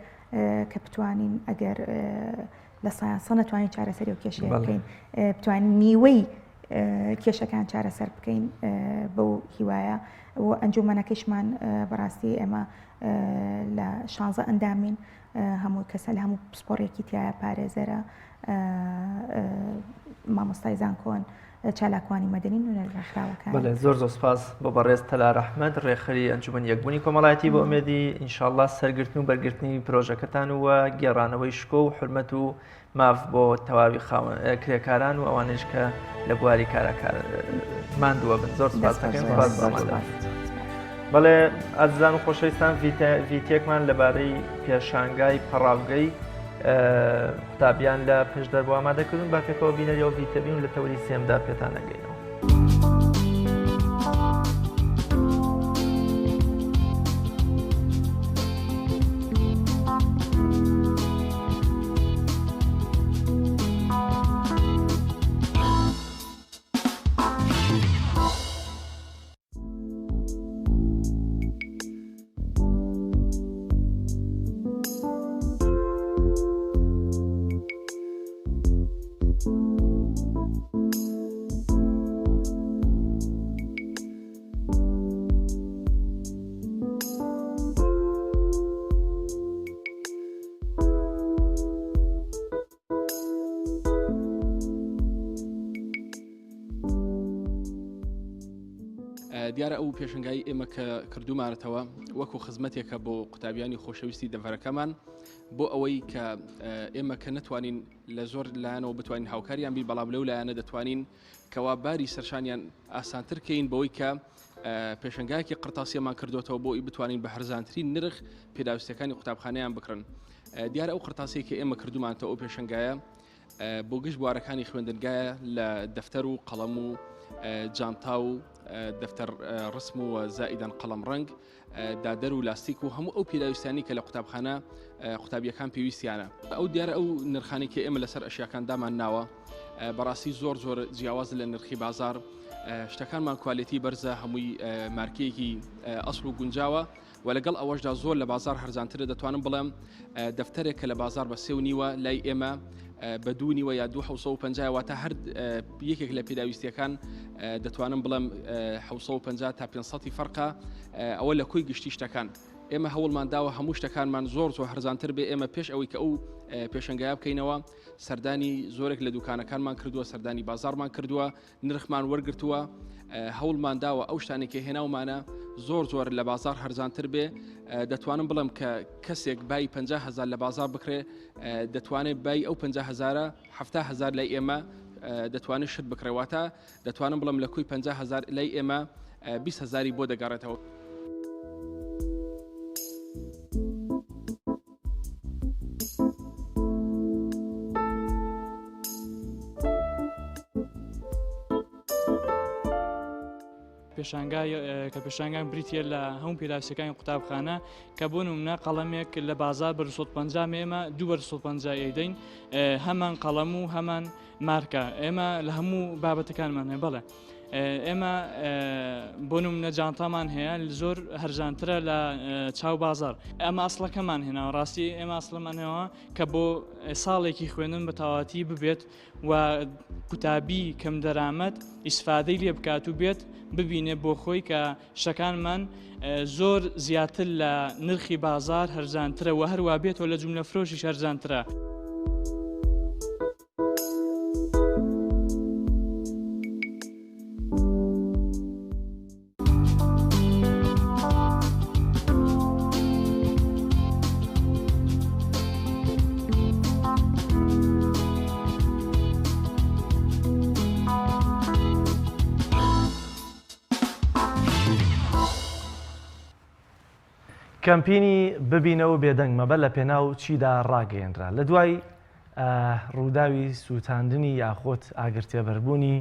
کە بتوانین ئەگەر لە سایانسە نەتوانین چارەسەری و کێشەیە بکەین بتوانین نیوەی کێشەکان چارەسەر بکەین بەو هیوایە و ئەنجومەنەکەشمان بەڕاستی ئێمە لە شانزە ئەندامین هەموو کەسە لە هەموو پسپۆڕێکی تایە پارێزەرە مامۆستای زانکۆن چالاکوانی مەدەنی نوێنەر ڕێکخراوەکان. بەڵێ زۆر زۆر سپاس بۆ بەڕێز تەلار ئەحمەد ڕێکخەری ئەنجومەنی یەکبوونی کۆمەڵایەتی بۆ ئومێدی ئینشاڵڵا سەرگرتن و بەرگرتنی پرۆژەکەتان و گێڕانەوەی شکۆ و حورمەت و ماف بۆ تەواوی خاوەن کرێکاران و ئەوانەیش کە لە بواری کارا کار ماندووە بن زۆر سپاس دەکەین سپاس بۆ ئامادەبوون. بەڵێ ئازیزان و خۆشەویستان ڤیتێکمان لەبارەی پێشانگای پەڕاوگەی قوتابیان لە پشدەر بۆ ئامادەکردن با پێکەوە بینەری ئەو ڤیتە بین و لە تەوەری سێمدا پێتان ئەگەینەوە. دیارە ئەو پێشنگای ئێمە کە کردومانەتەوە وەکو خزمەتێکە بۆ قوتابیانی خۆشەویستی دەڤەرەکەمان بۆ ئەوەی کە ئێمە کە نەتوانین لە زۆر لایەنەوە بتوانین هاوکاریان بین بەڵام لەو لایەنە دەتوانین کەوا باری سەرشانیان ئاسانتر کەین بەوەی کە پێشنگایەکی قرتاسیەمان کردوێتەوە بۆ ئەوی بتوانین بە هەرزانترین نرخ پێداویستەکانی قوتابخانەیان بکڕن دیارە ئەو قرتاسی کە ئێمە کردومانتەوە ئەو پێشنگایە بۆ گشت بوارەکانی خوێندنگایە لە دەفتەر و قەڵەم و جانتا و دەفتەر ڕسم و زائیدەن قەڵەم ڕەنگ دادەر و لاستیک و هەموو ئەو پێداویستانی کە لە قوتابخانە قوتابیەکان پێویستیانە ئەو دیارە ئەو نرخانی کە ئێمە لەسەر ئەشیاکان دامان ناوە بەڕاستی زۆر زۆر جیاواز لە نرخی بازار شتەکانمان کوالێتی بەرزە هەمووی مارکەیەکی ئەسڵ و گونجاوە و لەگەڵ ئەوەشدا زۆر لە بازار هەرزانترە دەتوانم بڵێم دەفتەرێک کە لە بازار بە سێ و نیوە لای ئێمە بە دوو نیوە یا دوو حوسە و پەنجا واتە هەر یەکێک لە پێداویستیەکان دەتوانم بڵێم حوسە و پەنجا تا 500 فەرقە ئەوە لە کۆی گشتی شتەکان. ئێمە هەوڵمان داوە هەموو شتەکانمان زۆر زۆر هەرزانتر بێ ئێمە پێش ئەوەی کە ئەو پێشەنگایە بکەینەوە سەردانی زۆرێک لە دوکانەکانمان کردووە سەردانی بازارمان کردووە نرخمان وەرگتووە هەوڵمان داوە ئەو شتانێک کە هێناومانە زۆر زۆر لە بازار هەرزانتر بێ دەتوانم بڵێم کە کەسێک بای 50 هزار لە بازار بکرێ دەتوانێت بای ئەو 50 هزارە 70 هزار لای ئێمە دەتوانێت شت بکڕێواتە دەتوانم بڵێم لە کۆی 50 هزار لای ئێمە 20 هزاری بۆ دەگەڕێتەوە. پێشانگا کە پێشانگان بریتە لە هەموو پێداویستەکانی قوتابخانە کە بۆ نمونە قەڵەمێک لە بازار بە 250 ئێمە دوو بە 250 ئەیدەین هەمان قەڵەم و هەمان مارکە ئێمە لە هەموو بابەتەکانمان هەیە بەڵێ ئێمە بۆ نمونە جانتامان هەیە زۆر هەرزانترە لە چاو بازار ئەمە ئەسڵەکەمان هێناوە ڕاستی ئێمە ئەسڵەمان هێناوە کە بۆ ساڵێکی خوێندن بە تەواتی ببێت و قوتابی کەم دەرامەت ئیسفادەی لێ بکات و بێت ببینێ بۆ خۆی کە شتەکانمان زۆر زیاتر لە نرخی بازار هەرزانترە و هەروە بێتەوە لە جوملە فرۆشیش هەرزانترە. کەمپینی ببینە و بێدەنگ مەبە لە پێناو چیدا ڕاگەیەنرا لە دوای ڕووداوی سووتاندنی یاخود ئاگرتێبەربوونی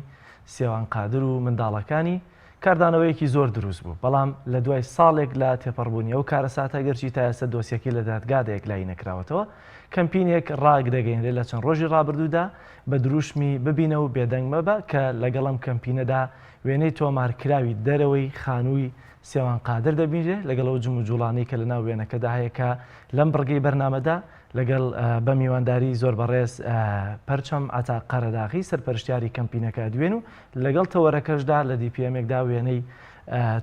سێوان قادر و منداڵەکانی کاردانەوەیەکی زۆر دروست بوو، بەڵام لە دوای ساڵێک لە تێپەڕبوونی ئەو کارەساتە گەرچی تا ئێستا دۆسیەکەی لە دادگادا یەکلایی نەکراوەتەوە، کەمپینێک ڕاگدەگەینرێت لە چەند ڕۆژی ڕابردوودا بە دروشمی ببینە و بێدەنگ مەبە کە لەگەڵ ئەم کەمپینەدا وێنەی تۆمارکراوی دەرەوەی خانووی سێوان قادر دەبینرێت لەگەڵ ئەو جموجوڵانەی کە لەناو وێنەکەدا هەیە کە لەم بڕگەی بەرنامەدا لەگەڵ بە میوانداری زۆر بەڕێز پەرچەم عەتا قەرەداغی سەرپەرشتیاری کەمپینەکە ئەدوێن و لەگەڵ تەوەرەکەشدا لە دیپیەمێکدا وێنەی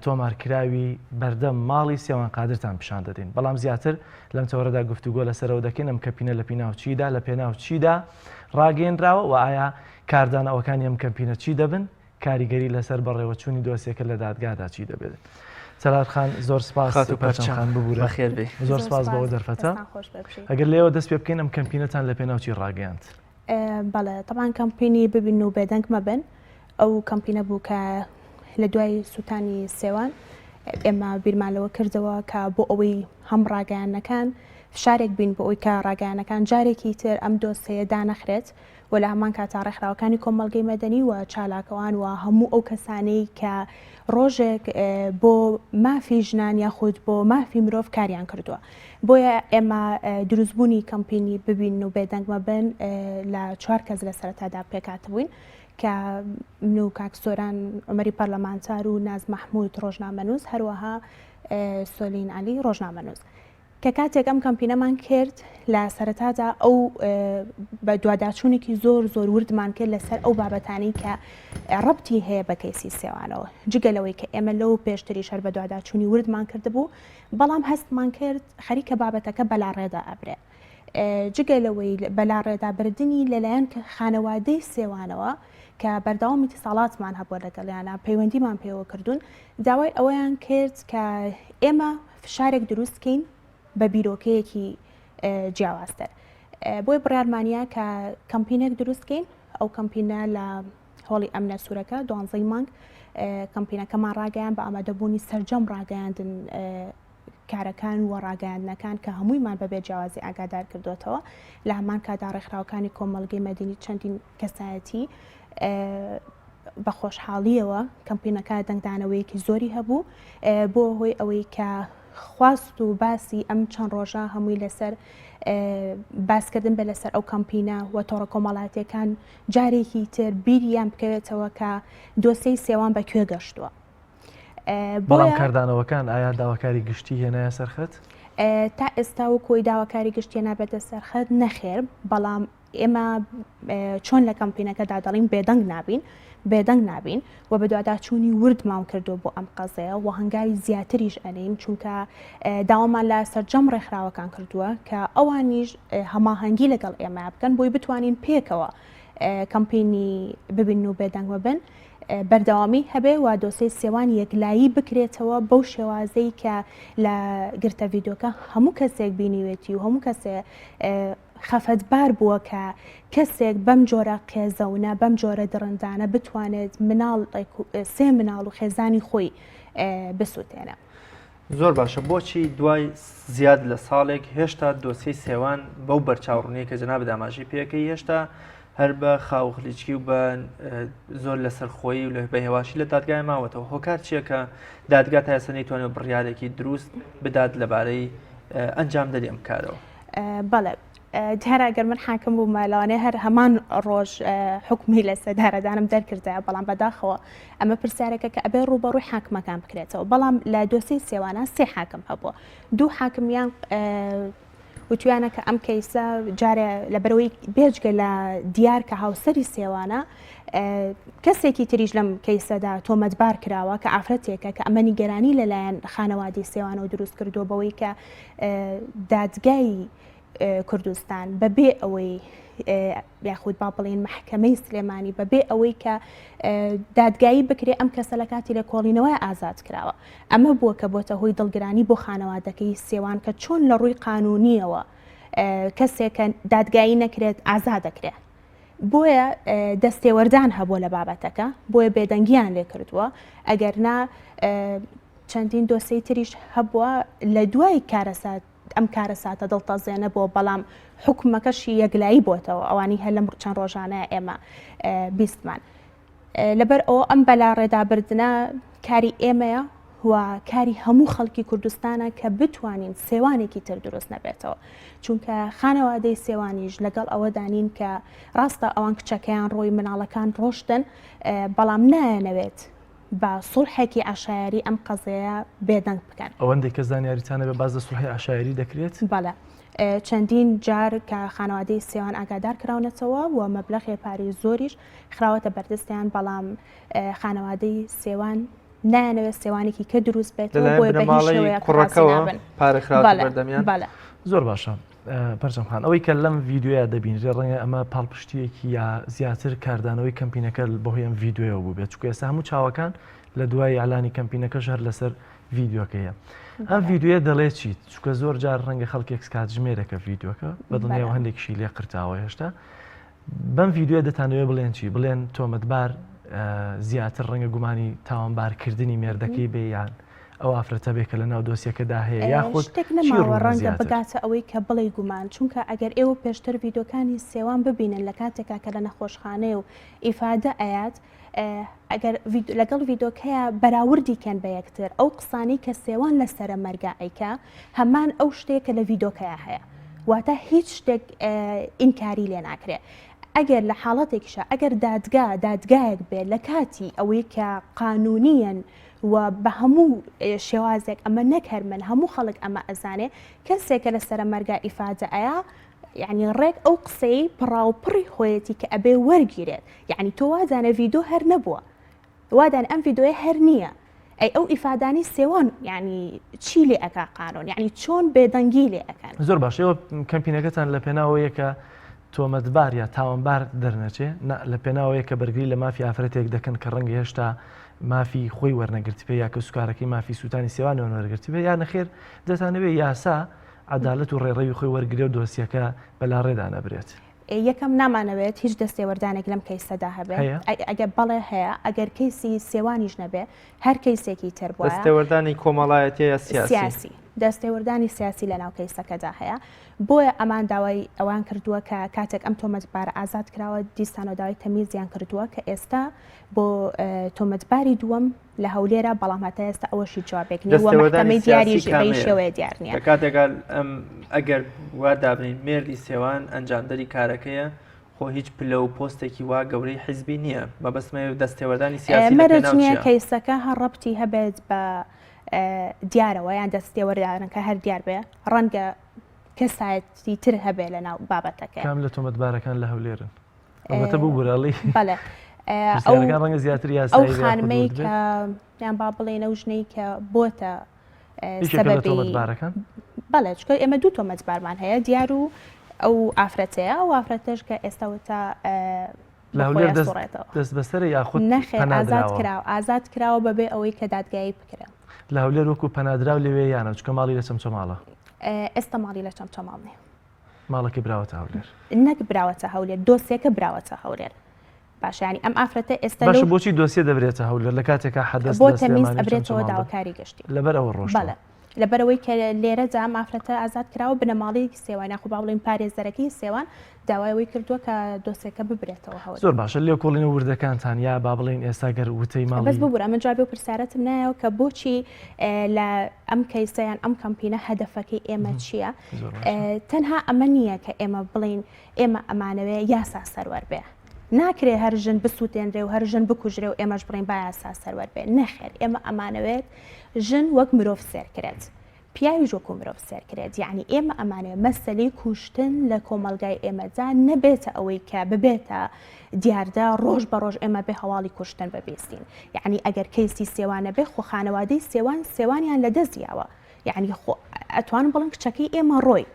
تۆمارکراوی بەردەم ماڵی سێوان قادرتان پیشان دەدەین بەڵام زیاتر لەم تەوەرەدا گفتوگۆ لەسەرەوە دەکەین ئەم کەپینە لە پیناو چیدا لە پێناو چیدا ڕاگەیەنراوە و ئایا کاردانەوەکانی ئەم کەمپینە چی دەبن کاریگەری لەسەر بەڕێوەچوونی دۆسیەکە لە دادگادا چی دەبێت؟ چەلار خان زۆر سپاس خاتوو پەرچەم پەرچەم خان ببورە بەخێر بێی. زۆر سپاس بۆ ئەو دەرفەتە دەستان خۆش بێ بژی. ئەگەر لێوە دەست پێ بکەین ئەم کەمپینەتان لە پێناو چی ڕاگەیاند؟ بەڵێ تەبعەن کەمپینی ببین و بێدەنگ مەبن ئەو کەمپینە بوو کە لە دوای سووتانی سێوان ئێمە بیرمان لەوە کردەوە کە بۆ ئەوەی هەم ڕاگەیاندنەکان فشارێک بین بۆ ئەوی کە ڕاگەیانەکان جارێکی تر ئەم دۆسەیە دانەخرێت و لە هەمان کاتا ڕێکخراوەکانی کۆمەڵگەی مەدەنی و چالاکوان و هەموو ئەو کەسانەی کە ڕۆژێک بۆ مافی ژنان یاخود بۆ مافی مرۆڤ کاریان کردووە. بۆیە ئێمە دروستبوونی کەمپینی ببین و بێدەنگ مەبن لە چوار کەس لە سەرەتادا پێکهاتبووین کە من و کاک سۆران عومەری پەرلەمانتار و ناز مەحمود ڕۆژنامەنووس هەروەها سۆلین عەلی ڕۆژنامەنووس. کە کاتێک ئەم کەمپینەمان کرد لە سەرەتادا ئەو بە دواداچوونێکی زۆر زۆر وردمان کرد لەسەر ئەو بابەتانەی کە ڕەبتی هەیە بە کەیسی سێوانەوە جگە لەوەی کە ئێمە لەو پێشتریش هەر بە دواداچوونی وردمان کردبوو بەڵام هەستمان کرد خەریکە بابەتەکە بەلاڕێدا ئەبرێ جگە لەوەی بەلاڕێدابردنی لەلایەن خانەوادەی سێوانەوە کە بەردەوام ئیتیساڵاتمان هەبووە لەگەڵیانە پەیوەندیمان پێوە کردوون داوای ئەوەیان کرد کە ئێمە فشارێک دروست کەین بە بیرۆکەیەکی جیاوازتر بۆی بڕیارمانە کە کەمپینێک دروست کەین ئەو کەمپینە لە هۆڵی ئەمنە سوورەکە دوانزەی مانگ کەمپینەکەمان ڕاگەیان بە ئامادەبوونی سەرجەم ڕاگەیاندن کارەکان و ڕاگەیاندنەکان کە هەموویمان بەبێ جیاوازی ئاگادار کردوێتەوە لە هەمان کادا ڕێکخراوەکانی کۆمەڵگەی مەدەنی چەندین کەسایەتی بە خۆشحاڵیەوە کەمپینەکە دەنگدانەوەیەکی زۆری هەبوو بۆ هۆی ئەوەی کە خواست و باسی ئەم چەند ڕۆژە هەمووی لەسەر باسکردن بە لەسەر ئەو کەمپینە و تۆڕە کۆمەڵاتیەکان جارێکی تر بیریان بکەوێتەوە کە دۆسیەی سێوان بە کوێ گەشتووە. بەڵام کاردانەوەکان ئایا داواکاری گشتی هێنایە سەرخەت؟ تا ئێستا وەکۆی داواکاری گشتی نابێتە سەرخەت نەخێر بەڵام. ئێمە چۆن لە کەمپینەکەدا دەڵین بێدەنگ نابین بێدەنگ نابین و بەدواداچوونی وردمان کردووە بۆ ئەم قەزەیە و هەنگاوی زیاتریش ئەنین چونکە داوامان لە سەرجەم ڕێکخراوەکان کردووە کە ئەوانیش هەماهەنگی لەگەڵ ئێمە بکەن بۆی بتوانین پێکەوە کەمپینی ببین و بێدەنگ ببن بەردەوامی هەبێ و دۆسێی سێوان یەکلایی بکرێتەوە بەو شێوازەی کە لە گرتە ڤیدۆکە هەموو کەسێک بینیوێتی و هەموو کەسێ خەفەتبار بووە کە کەسێک بەم جۆرە قێزەونە بەم جۆرە دڕندانە بتوانێت مناڵ سێ مناڵ و خێزانی خۆی بسووتێنە. زۆر باشە بۆچی دوای زیاد لە ساڵێک هێشتا دۆسیەی سێوان بەو بەرچاوڕوونیە کە جەنابت ئاماژەی پێەکەی هێشتا هەر بە خاوخلیچکی و بە زۆر لەسەر خۆی و لە بە هێواشی لە دادگای ماوەتەوە هۆکار چییە کە دادگا تا ئێستا نەیتوانێت بڕیارێکی دروست بدات لەبارەی ئەنجام دەری ئەم کارەوە؟ بەڵێ دیارە گەر من حاکم بوومە لەوانەیە هەر هەمان ڕۆژ حکومی لە سێدارەدانم دەرکردایە بەڵام بەداخەوە ئەمە پرسیارێکە کە ئەبێ ڕووبەڕووی حاکمەکان بکرێتەوە بەڵام لە دۆسیەی سێوانە سێ حاکم هەبووە دوو حاکمیان وتویانە کە ئەم کەیسە جارێ لەبەرەوەی بێجگە لە دیار کە هاوسەری سێوانە کەسێکی تریش لەم کەیسەدا تۆمەتبار کراوە کە ئافرەتێکە کە ئەمە نیگەرانی لەلایەن خانەوادی سێوانەوە دروست کردووە بەوەی کە دادگای کوردستان بەبێ ئەوەی یاخود با بڵێن مەحکەمەی سلێمانی بەبێ ئەوەی کە دادگایی بکرێ ئەم کەسە لە کاتی لە کۆڵینەوەی ئازاد کراوە ئەمە بووە کە بۆتە هۆی دڵگرانی بۆ خانەوادەکەی سێوان کە چۆن لە ڕووی قانونیەوە کەسێکە دادگایی نەکرێت ئازاد دەکرێت بۆیە دەستێوەردان هەبووە لە بابەتەکە بۆیە بێدەنگیان لێ کردووە ئەگەر نا چەندین دۆسەی تریش هەبووە لە دوای کارەسات ئەم کارەساتە دڵتەزێنە بووە، بەڵام حوکمەکەشی یەکلایی بۆتەوە، ئەوانی هەر لەم چەند ڕۆژانە ئێمە بیستمان. لەبەر ئەوە ئەم بەلاڕێدابردنە کاری ئێمەیە و کاری هەموو خەڵکی کوردستانە کە بتوانین سێوانێکی تر دروست نەبێتەوە چونکە خانەوادەی سێوانیش لەگەڵ ئەوەدا نین کە ڕاستە ئەوان کچەکەیان ڕۆی مناڵەکان ڕۆشتن بەڵام نایەنەوێت بە سوڵحێکی عەشایەری ئەم قەزیەیە بێدەنگ بکەن. ئەوەندەی کە زانیاریتان هەبێت باس لە سوڵحی عەشایەری دەکرێت؟ بەڵێ. چەندین جار کە خانەوادەی سێوان ئاگادار کراونەتەوە و مەبلەغێ پارەی زۆریش خراوەتە بەردەستیان، بەڵام خانەوادەی سێوان نایانەوێت سێوانێکی کە دروست بێتەوە، لەلایەن بۆیە بە هیچ بنەماڵەی شێوەیەک ڕازی کوڕەکەوە نابن. پارە خراوەتە بەڵێ، بەردەمیان؟ بەڵێ. زۆر باشە. پەرچەم خان، ئەوەی کە لەم ڤیدیۆیە دەبینرێت ڕەنگە ئەمە پاڵپشتییەکی یا زیاتر کاردانەوەی کەمپینەکە بەهۆی ئەم ڤیدیۆیەوە بووبێت، چونکە ئێستا هەموو چاوەکان لە دوای ئیعلانی کەمپینەکەش هەر لەسەر ڤیدیۆکەیە. ئەم ڤیدیۆیە دەڵێ چیت؟ چونکە زۆر جار ڕەنگە خەڵکێک کاتژمێرێکە ڤیدیۆکە، بە دڵنیایەوە هەندێکیشی لێ قرتاوە هێشتا. بەم ڤیدیۆیە دەتانەوێت بڵێن چی؟ بڵێن تۆمەتبار زیاتر ڕەنگە گومانی تاوانبارکردنی مێردەکەی بێ یان ئەو ئافرەتە بێ کە لەناو دۆسیەکەدا هەیە یاخود شتێک چی نەماوە ڕوونە ڕەنگە زیاتر؟ بگاتە ئەوەی کە بڵێی گومان چونکە ئەگەر ئێوە پێشتر ڤیدۆکانی سێوان ببینن لە کاتێکا کە لە نەخۆشخانەیە و ئیفادە ئەیات ئەگەر لەگەڵ ڤیدۆکەیە بەراوردی کەن بە یەکتر ئەو قسانەی کە سێوان لە سەرە مەرگا ئەیکا هەمان ئەو شتەیە کە لە ڤیدۆکەیە هەیە واتە هیچ شتێک ئینکاری لێ ناکرێ ئەگەر لە حاڵەتێکیشە ئەگەر دادگا دادگایەک بێ لە کاتی ئەوەی کە قانونیەن و بە هەموو شێوازێک ئەمە نەک هەر من هەموو خەڵک ئەمە ئەزانێ کەسێکە لە سەرە مەرگا ئیفادە ئەیا یعنی ڕێک ئەو قسەی پڕاوپڕی خۆیەتی کە ئەبێ وەرگیرێت یعنی تۆ وازانە ڤیدۆ هەر نەبووە وادان ئەم ڤیدۆیە هەر نییە ئەی ئەو ئیفادانی سێوان یعنی چی لێ ئەکا قانون یعنی چۆن بێدەنگی لێ ئەکەن زۆر باش ئێوە کەمپینەکەتان لە پێناوەیە کە تۆمەتبار یا تاوانبار دەرنەچێ نا لە پێناوەیە کە بەرگری لە مافی ئافرەتێک دەکەن کە ڕەنگە هێشتا مافی خۆی وەرنەگرتبێ یا کەسوکارەکەی مافی سووتانی سێوانیان وەرگرتبێ یا نەخێر دەتانەوێ یاسا عەدالەت و ڕێڕەوی خۆی وەرگرێ و دۆسیەکە بەلاڕێدا نەبرێت. یەکەم نامانەوێت هیچ دەستێوەردانێک لەم کەیسەدا هەبێت هەیە؟ ئەگەر بەڵێ هەیە ئەگەر کەیسی سێوانیش نەبێ هەر کەیسێکی تر بوایە. دەستێوەردانی کۆمەڵایەتیە یا سیاسی؟ سیاسی دەستێوەردانی سیاسی لەناو کەیسەکەدا هەیە بۆیە ئەمان داوای ئەوان کردووە کە کاتێک ئەم تۆمەتبارە ئازاد کراوە دیسانەوە داوای تەمیزیان کردووە کە ئێستا بۆ تۆمەتباری دووەم لە هەولێرە بەڵام هەتا ئێستا ئەوەشی جوابێک نییە و دەستێوەردانی مەحکەمەی سیاسی دیاریش بەی کامەیە؟ شێوەیە دیار نییە. لە کاتێکا ئەم ئەگەر وا دابنێین مێردی سێوان ئەنجامدەری کارەکەیە خۆ هیچ پلە و پۆستێکی وا گەورەی حیزبی نییە مەبەستمە دەستێوەردانی سیاسی لە مەرج پێناو نییە چییە؟ کەیسەکە هەر ڕەبتی هەبێت بە دیارەوە یان دەستێوەردانەکە هەر دیار بێ ڕەنگە. کەسایەتی تر هەبێ لە ناو بابەتەکە. کام لە تۆمەتبارەکان لە هەولێرن؟ ئەڵبەتە ببورە ئەڵێی بەڵێ پرسیارەکان ڕەنگە زیاتر یاسایی ئەو خانمەی کە یان با بڵێن ئەو ژنەی کە بۆتە سەبەبی تۆمەتبارەکان بەڵێ چونکە ئێمە دوو تۆمەتبارمان هەیە دیار و ئەو ئافرەتەیە ئەو ئافرەتەش کە ئێستا وتا لە هەولێر دەست بەسەرە یاخود نەخێر ئازاد کراوە ئازاد کراوە بەبێ ئەوەی کە دادگایی بکرێ لە هەولێر وەکو پەنادراو لەوێ یانە چونکە ماڵی لە چەمچەماڵە ئێستا ماڵی لە چەمچەماڵ نیە ماڵەکەی براوەتە هەولێر نەک براوەتە هەولێر دۆسیەکە براوەتە هەولێر باشە یانی ئەم ئافرەتە ئێستا باشە بۆچی دۆسیە دەبرێتە هەولێر لە کاتێکا حەدەس بۆ تەمیز ئەبرێتەوە داواکاری گشتی لەبەر ئەوە ڕۆشتووە بەڵێ لەبەرئەوەی کە لێرەدا ئەم ئافرەتە ئازاد کراوە بنەماڵەی سێوان یاخۆ با بڵێین پارێزەرەکەی سێوان داوای ئەوەی کردووە کە دۆسێکە ببرێتەوە هەولێر. زۆر باشە لێکۆڵینەوە وردەکانتان یا با بڵێین ئێستا گەر وتەی ماڵی. بەس ببورە من جوابی ئەو پرسیارەتم نایەوە کە بۆچی لە ئەم کەیسە یان ئەم کەمپینە هەدەفەکەی ئێمە چییە؟ تەنها ئەمە نییە کە ئێمە بڵێین ئێمە ئەمانەوێ یاسا سەروەر بێ. ناکرێ هەر ژن بسوتێنرێ و هەر ژن بکوژرێ و ئێمەش بڵێین با یاسا سەروەر بێ. نەخێر ئێمە ئەمانەوێت ژن وەک مرۆڤ سێر کرێت. پیاویش وەکو مرۆڤ سێر کرێت. یەعنی ئێمە ئەمانەوێت مەسەلەی کوشتن لە کۆمەڵگای ئێمەدا نەبێتە ئەوەی کە ببێتە دیاردە ڕۆژ بە ڕۆژ ئێمە بێ هەواڵی کوشتن ببیستین. یەعنی ئەگەر کەیسی سێوان نەبێ خۆ خانەوادەی سێوان سێوانیان لەدەست یاوە. یەعنی خۆ ئەتوانم بڵێم کچەکەی ئێمە ڕۆی.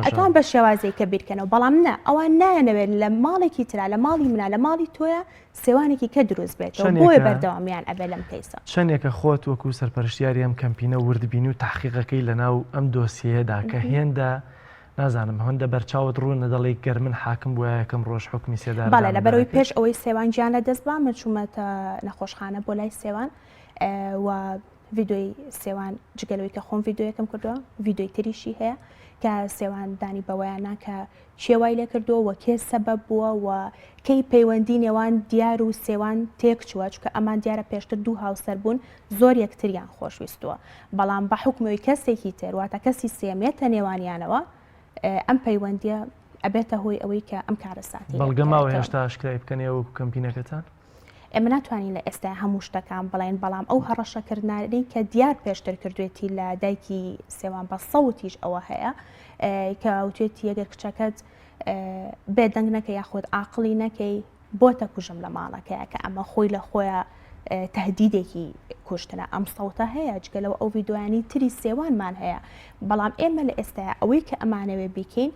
ئەتوان بە شێوازێک کە بیرکەنەوە بەڵام نا ئەوان نایەنەوێت لە ماڵێکی ترا لە ماڵی منا لە ماڵی تۆیە سێوانێکی کە دروست بێت بۆیە بەردەوامیان ئەبێ لەم کەیسە. چەندێکە خۆت وەکو سەرپەرشتیاری ئەم کەمپینە وردبینی و تەحقیقەکەی لەناو ئەم دۆسیەیەدا کە هێندە نازانم هەندە بەرچاوت ڕوونە دەڵێی گەر من حاکم بوایە یەکەم ڕۆژ حوکمی سێدارەدانم بەڵێ لەبەرئەوەی دەکرد. پێش ئەوەی سێوان گیان لەدەست با من چوومەتە نەخۆشخانە بۆ لای سێوان و ڤیدۆی سێوان جگە لەوەی کە خۆم ڤیدۆیەکەم کردووە ڤیدۆی تریشی هەیە کە سێوان دانی بەوەیان نا کە کێ وای لێ کردووە و کێ سەبەب بووە و کەی پەیوەندی نێوان دیار و سێوان تێک چووە چونکە ئەمان دیارە پێشتر دوو هاوسەر بوون زۆر یەکتریان خۆشویستووە بەڵام بە حوکمەوەی کەسێکی تر واتە کەسی سێیەم یەتە نێوانیانەوە ئەم پەیوەندیە ئەبێتە هۆی ئەوەی کە ئەم کارەساتەی لێ بەڵگە ماوە بکەوێتەوە. هێشتا ئاشکرای بکەن ئێوە وەکو کەمپینەکەتان؟ ئێمە ناتوانین لە ئێستا هەموو شتەکان بڵێن بەڵام ئەو هەڕەشەکردنانەی کە دیار پێشتر کردوێتی لە دایکی سێوان بە سەوتیش ئەوە هەیە کە وتێتی ئەگەر کچەکەت بێدەنگ نەکە یاخود عاقڵی نەکەی بۆتە کوژم لە ماڵەکەیە کە ئەمە خۆی لە خۆیان تهدیدێکی کوشتنە ئەم سەوتە هەیە جگە لەوە ئەو ڤیدۆیانی تری سێوانمان هەیە بەڵام ئێمە لە ئێستا ئەوەی کە ئەمانەوێ بیکەین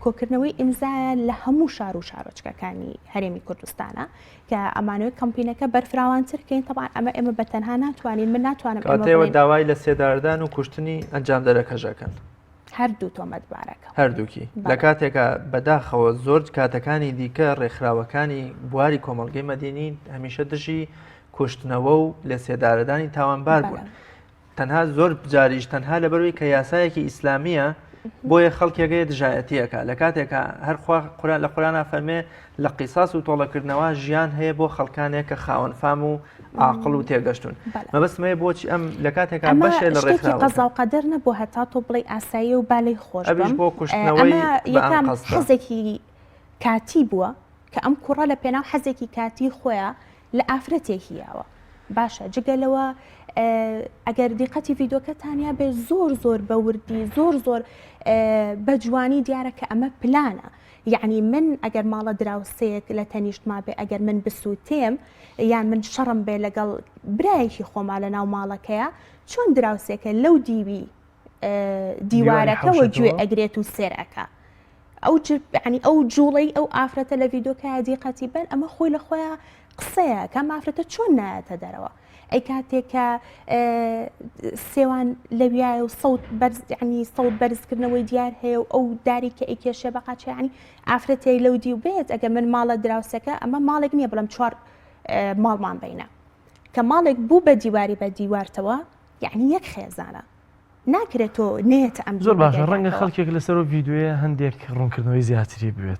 کۆکردنەوەی ئیمزایە لە هەموو شار و شارۆچکەکانی هەرێمی کوردستانە کە ئەمانەوەی کەمپینەکە بەرفراوانتر کەین تەبان ئەمە ئێمە بە تەنها ناتوانین من ناتوانم کاتێوە داوای لە سێداردان و کوشتنی ئەنجامدەرەکەش ئەکەن هەردوو تۆمەتبارەکە هەردووکی لە کاتێکا بەداخەوە زۆر کاتەکانی دیکە ڕێکخراوەکانی بواری کۆمەڵگەی مەدینی هەمیشە دژی کوشتنەوە و لە سێدارەدانی تاوانبار بوون. تەنها زۆر جاریش تەنها لەبەروی کە یاسایەکی ئیسلامیە بۆیە خەڵکێک هەیە دژایەتیەکە لە کاتێکا هەر خوا قوران لە قورانە فەرمێ لە قیساس و تۆڵەکردنەوە ژیان هەیە بۆ خەڵکانێک کە خاوەن فام و عاقڵ و تێگەشتون مەبەستم هەیە بۆچی ئەم لە کاتێکا ئەمە بەشێ لە شتێکی ڕێکخراوەکە قەزا و قەدەر نەبوو هەتا تۆ بڵێی ئاساییە و با لێی خۆش ئەویش بم بۆ کوشتنەوەی ئەمە بە یەکەم ئەنقەستە. حەزێکی کاتی بووە کە ئەم کوڕە لە پێناو حەزێکی کاتی خۆیا لە ئافرەتێکی یاوە باشە جگە لەوە ئەگەر دیقەتی ڤیدۆکەتانیا بێ زۆر زۆر بە وردی زۆر زۆر بە جوانی دیارە کە ئەمە پلانە یعنی من ئەگەر ماڵە دراوسەیەک لە تەنیشتما بێ ئەگەر من بسووتێم یان من شەڕم بێ لەگەڵ برایەکی خۆما لە ناو ماڵەکەیە چۆن دراوسێکە لەو دیوی دیوارەکەوە گوێ ئەگرێت و سێر ئەکا ئەو ینی ئەو جوڵەی ئەو ئافرەتە لە ڤیدۆکە دیقەتی بن ئەمە خۆی لە خۆیان قسەیە کەم ئافرەتە چۆن نایەتە دەرەوە ئەی کاتێک کە سێوان لەویایە و سەوت بەرز ینی سەوت بەرزکردنەوەی دیار هەیە و ئەو داری کە ئەیکێشێ بە قاچیانی ئافرەتێک لەو دیو بێت ئەگەر من ماڵە دراوسەکە ئەمە ماڵێک نییە بڵم چوار ماڵمان بینە کە ماڵێک بوو بە دیواری بە دیوارتەوە یعنی یەک خێزانە ناکرێت تۆ نێتە ئەم زۆر باشە ڕەنگە خەڵکێک لەسەر و ڤیددیوە هەندێک ڕوونکردنەوەی زیاتری بوێت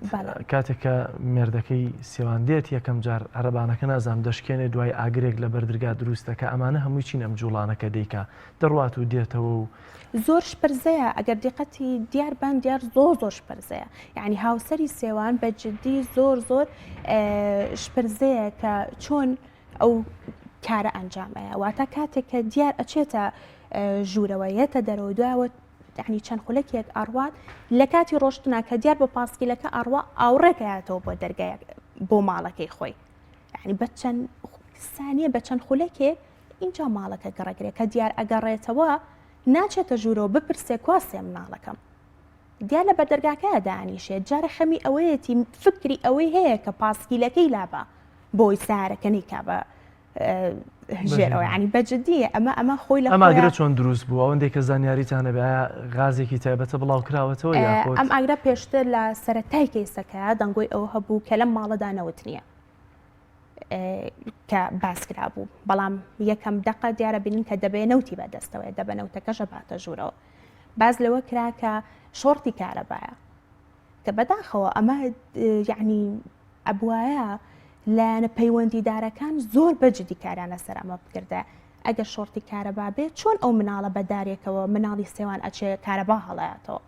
کاتێک کە مێردەکەی سێوان دێت یەکەم جار عەرەبانەکە نازانم دەشکێنێ دوای ئاگرێک لە بەردرگا دروست دەکا ئەمانە هەمووی چین ئەم جوڵانە کە دەیکا دەڕوات و دێتەوە و. زۆر شپرزەیە ئەگەر دیقەتی دیار بەن دیار زۆر زۆر شپرزەیە یعنی هاوسەری سێوان بە جدی زۆر زۆر شپرزەیە کە چۆن ئەو کارە ئەنجام ئەیا واتە کاتێک کە دیار ئەچێتە ژوورەوە یەتە دەرەوە دوایەوە. یعنی چەند خولەکێک ئەڕوات لە کاتی ڕۆشتنا کە دیار بە پاسکیلەکە ئەڕوا ئاوڕێکایەتەوە بۆ دەرگایەک بۆ ماڵەکەی خۆی یعنی بە چەند سانیە بە چەند خولەکێک اینجا ماڵەکە گەڕەگرێ کە دیار ئەگەڕێتەوە ناچێتە ژوورەوە بپرسێ کوا سێ مناڵەکەم دیار لە بەردەرگاکەیا دانیشێت جارە خەمی ئەوەیەتی فکری ئەوەی هەیە کە پاسکیلەکەی لابا بۆی سارەکە نیکا بە ژێرەوە ینی بەجددیە ئەمە ئەمە خۆی لە ئەم ئاگرە چۆن دروست بوو ئەوەندێک کە زانیاریتان هەبێ ئایا غازێکی تایبەتە بڵاو کراوەتەوە یاخود ئەم ئاگرە پێشتر لە سەرەتای کەیسەکە دەنگۆی ئەوە هەبوو کە لەم ماڵەدا نەوت نییە کە باس کرابوو بەڵام یەکەم دەقە دیارە بینن کە دەبێ نەوتی بەدەستەوەی دەبە نەوتەکەشە باتە ژوورەوە باز لەوە کرا کە شۆڕتی کارەبایە کە بەداخەوە ئەمە یعنی ئەبوایە لایەنە پەیوەندیدارەکان زۆر بە جدی کاریان لەسەر ئەمە بکردە ئەگەر شۆڕتی کارەبا بێت چۆن ئەو مناڵە بە دارێکەوە مناڵی سێوان ئەچێ کارەبا هەڵاتەوە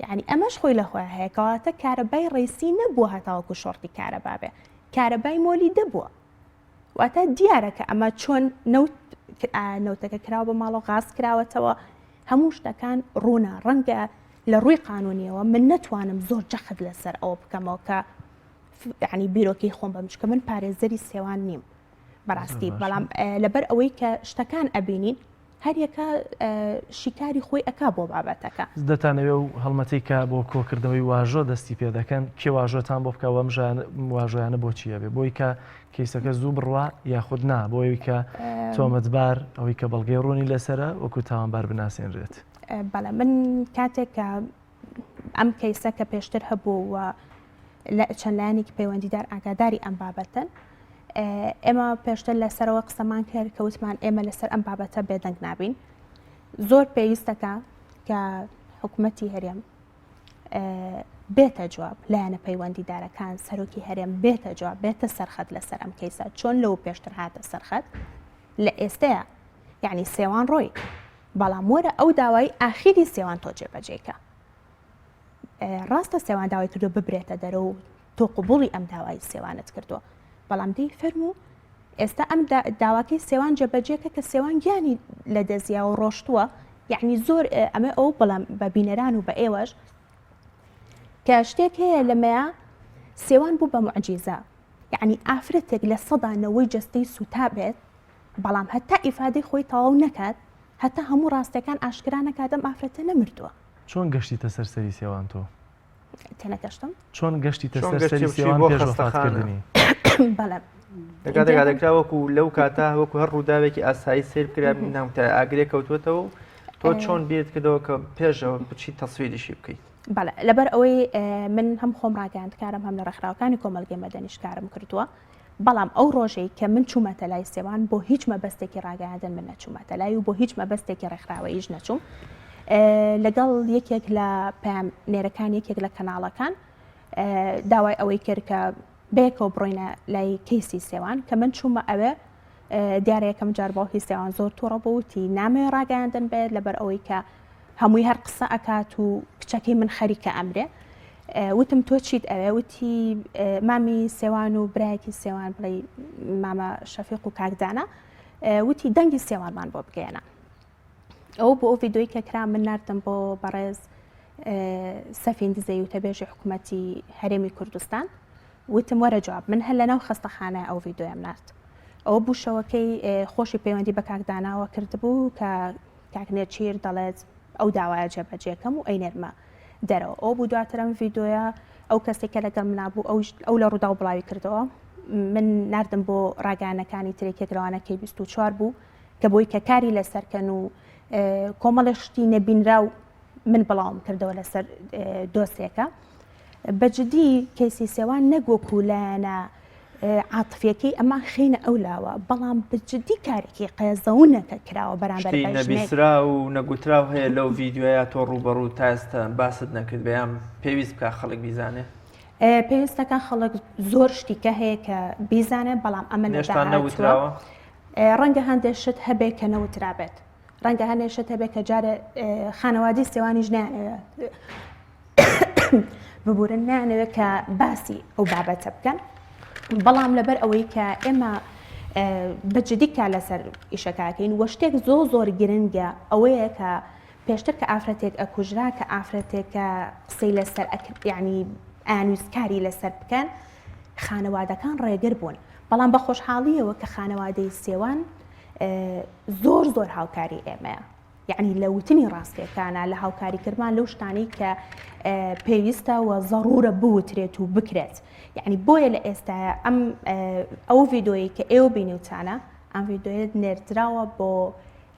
یعنی ئەمەش خۆی لە خۆی هەیە کەواتە کارەبای ڕیسی نەبووە هەتاوەکو شۆڕتی کارەبا بێ کارەبای مۆلی دەبووە واتە دیارە کە ئەمە چۆن نەوت نەوتەکە کراوە بە ماڵەوە غاز کراوەتەوە هەموو شتەکان ڕوونە ڕەنگە لە ڕووی قانونیەوە من نەتوانم زۆر جەخت لەسەر ئەوە بکەمەوە کە ینی بیرۆکەی خۆم بەم چکە من پارێزەری سێوان نیم بەڕاستی بەڵام لەبەر ئەوەی کە شتەکان ئەبینین هەریەکە شیکاری خۆی ئەکا بۆ بابەتەکە. دەتانەوێ و هەڵمەتەی کە بۆ کۆکردنەوەی واژۆ دەستی پێ دەکەن کێ واژۆتان بۆ بکا و ئەم واژۆیانە بۆ چی ئەبێ؟ بۆی کە کەیسەکە زوو بڕوا یاخود نا بۆ ئەوی کە تۆمەتبار ئەوەی کە بەڵگەی ڕوونی لەسەرە وەکو تاوانبار بناسێنرێت؟ بەڵێ من کاتێک کە ئەم کەیسە کە پێشتر هەبوو و لە چەند لایەنێکی پەیوەندیدار ئاگاداری ئەم بابەتەن ئێمە پێشتر لەسەرەوە قسەمان کرد کە وتمان ئێمە لەسەر ئەم بابەتە بێدەنگ نابین زۆر پێویستەکە کە حکوومەتی هەرێم بێتە جواب لایەنە پەیوەندیدارەکان سەرۆکی هەرێم بێتە جواب بێتە سەرخەت لەسەر ئەم کەیسە چۆن لەو پێشتر هاتە سەرخەت لە ئێستەیە یعنی سێوان ڕۆی بەڵام وەرە ئەو داوای ئاخیری سێوان تۆ جێبەجێکە ڕاستە سێوان داوای کردو ببرێتە دەرە و تۆ قوبوڵی ئەم داوای سێوانت کردووە بەڵام دەی فەرموو ئێستا ئەم داواکەی سێوان جێبەجێکە کە سێوان گیانی لە دەزیاوە ڕۆشتووە یعنی زۆر ئەمە ئەو بەڵام بە بینەران و بە ئێوەش کە شتێک هەیە لەمەیە سێوان بوو بە معجیزە یعنی ئافرەتێک لە سەدا نەوەی جەستەی سووتا بێت بەڵام هەتا ئیفادەی خۆی تەواو نەکات، هەتا هەموو ڕاستیەکان ئاشکرا نەکات ئەم ئافرەتە نەمردووە. چۆن گەشتیتە سەر سەری سێوان تۆ؟ تێنەگەشتم. چۆن گەشتیتە سەر سەری سێوان پێش وەفاتکردنی؟ بەڵێ. لە کاتێکا دەکرا وەکو لەو کاتە وەکو هەر ڕووداوێکی ئاسایی سەیر بکرا ناوتە ئاگرێک کەوتووەتەوە و تۆ چۆن بیرت کردەوە کە پێشەوە بچی تەسویریشی بکەیت؟ بەڵێ لەبەر ئەوەی من هەم خۆم ڕاگەیاندکارم هەم لە ڕێکخراوەکانی کۆمەڵگەی مەدەنیش کارم کردووە بەڵام ئەو ڕۆژەی کە من چوومەتە لای سێوان بۆ هیچ مەبەستێکی ڕاگەیاندن من نەچوومەتە لای و بۆ هیچ مەبەستێکی ڕێکخراوەییش نەچووم لەگەڵ یەکێک لە پەیام نێرەکان یەکێک لە کەناڵەکان داوای ئەوەی کرد کە بەیەکەوە بڕۆینە لای کەیسی سێوان کە من چوومە ئەوێ دیارە یەکەم جار باوکی سێوان زۆر تووڕە بوو وتی نامەوێ ڕاگەیاندن بێت لەبەر ئەوەی کە هەمووی هەر قسە ئەکات و کچەکەی من خەریکە ئەمرێ وتم تۆ چیت ئەوێ وتی مامی سێوان و برایەکی سێوان بڵێ مامە شەفیق و کاکدانە وتی دەنگی سێوانمان بۆ بگەێنە ئەو بۆ ئەو ڤیددیوی کە کرا من نردم بۆ بەڕێز سەفین دزەی وتەبێژی حکوومەتی هەرێمی کوردستان وتم وەرە جواب من هەر لەناو خەستەخانە ئەو ڤیددیویم نرد ئەوە بوو شەوەکەی خۆشی پەیوەندی بە کاکداناوە کردبوو کە کاک نێچیر دەڵێت ئەو داوایە جێبەجێکەم و ئەینێرمە دەرەوە ئەو بوو دواتر ئەم ڤیدۆیە ئەو کەسێک کە لەگەڵ منا بوو ئەو ئەو لە ڕووداو بڵاوی کردەوە من ناردم بۆ ڕاگەیانەکانی ترێکێک لەوانە کەی 24 بوو کە بۆی کە کاری لەسەرکەن و کۆمەڵێ شتی نەبینراو من بڵاوم کردەوە لەسەر دۆسێکە بە جدی کەیسی سێوان نەک وەکو لایەنە عاتفیەکەی ئەمان خینە ئەو لاوە بەڵام بە جدی کارێکی قێزەونە کە کراوە بەرامبەر شتی نەبیسرا و نەگوتراو هەیە لەو ڤیدیۆیە تۆ ڕووبەڕوو تا ئێستا باست نەکرد بەیان پێویست بکە خەڵک بیزانێ پێویستەکە خەڵک زۆر شتیکە هەیە کە بیزانێ بەڵام ئەمە نێشتان نەوتراوە ڕەنگە هەندێک شت هەبێ کە نەوترابێت ڕەنگە هەندێک شت هەبێت کە جارێ خانەوادی سێوانیش نیانەوێت ببورن نانەوێت کە باسی ئەو بابەتە بکەن بەڵام لەبەر ئەوەی کە ئێمە بە جدی کار لەسەر ئیشەکەکەین وە شتێک زۆر زۆر گرنگە ئەوەیە کە پێشتر کە ئافرەتێک ئەکوژرا کە ئافرەتێک کە قسەی لەسەر ئەکرد یعنی ئەیانویست کاری لەسەر بکەن خانەوادەکان ڕێگر بوون بەڵام بە خۆشحاڵیەوە کە خانەوادەی سێوان زۆر زۆر هاوکاری ئێمەیە یعنی لە وتنی ڕاستیەکانە لە هاوکاری کردمان لەو شتانەی کە پێویستە و زەڕورە بوترێت و بکرێت یعنی بۆیە لە ئێستا ئەم ئەو ڤیدۆیی کە ئێوە بینیوتانە ئەم ڤیدۆیە نێردراوە بۆ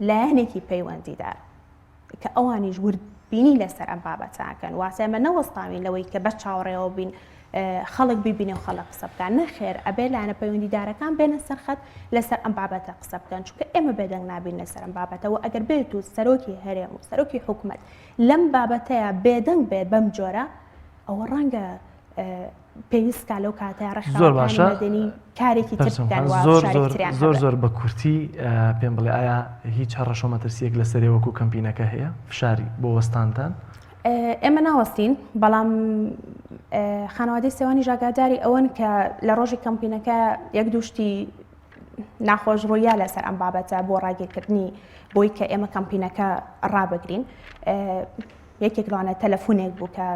لایەنێکی پەیوەندیدار کە ئەوانیش وردبینی لەسەر ئەم بابەتە ئەکەن واتە ئێمە نەوەستاوین لەوەی کە بەس چاوەڕێەوە بین خەڵک ببینێ و خەڵک قسە بکات نەخێر ئەبێ لایەنە پەیوەندیدارەکان بێنە سەرخەت لەسەر ئەم بابەتە قسە بکەن چونکە ئێمە بێدەنگ نابین لەسەر ئەم بابەتەوە ئەگەر بێت و سەرۆکی هەرێم و سەرۆکی حکومەت لەم بابەتەیە بێدەنگ بێت بەم جۆرە ئەوە ڕەنگە پێویست کا لەو کاتە زۆر باشە مەدەنی کارێکی تر پەرچەم بکەن خان و زۆر فشارێکی زۆر تریان زۆر هەبێت. زۆر بە کورتی پێم بڵێ ئایا هیچ هەڕەشە و مەترسییەک لەسەرێ وەکو کەمپینەکە هەیە فشاری بۆ وەستانتان؟ ئێمە ناوەستین بەڵام خانەوادەی سێوانیش ئاگاداری ئەوەن کە لە ڕۆژی کەمپینەکە یەک دوو شتی ناخۆش ڕوویا لەسەر ئەم بابەتە بۆ ڕاگیرکردنی بۆی کە ئێمە کەمپینەکە ڕابگرین یەکێک لەوانە تەلەفونێک بوو کە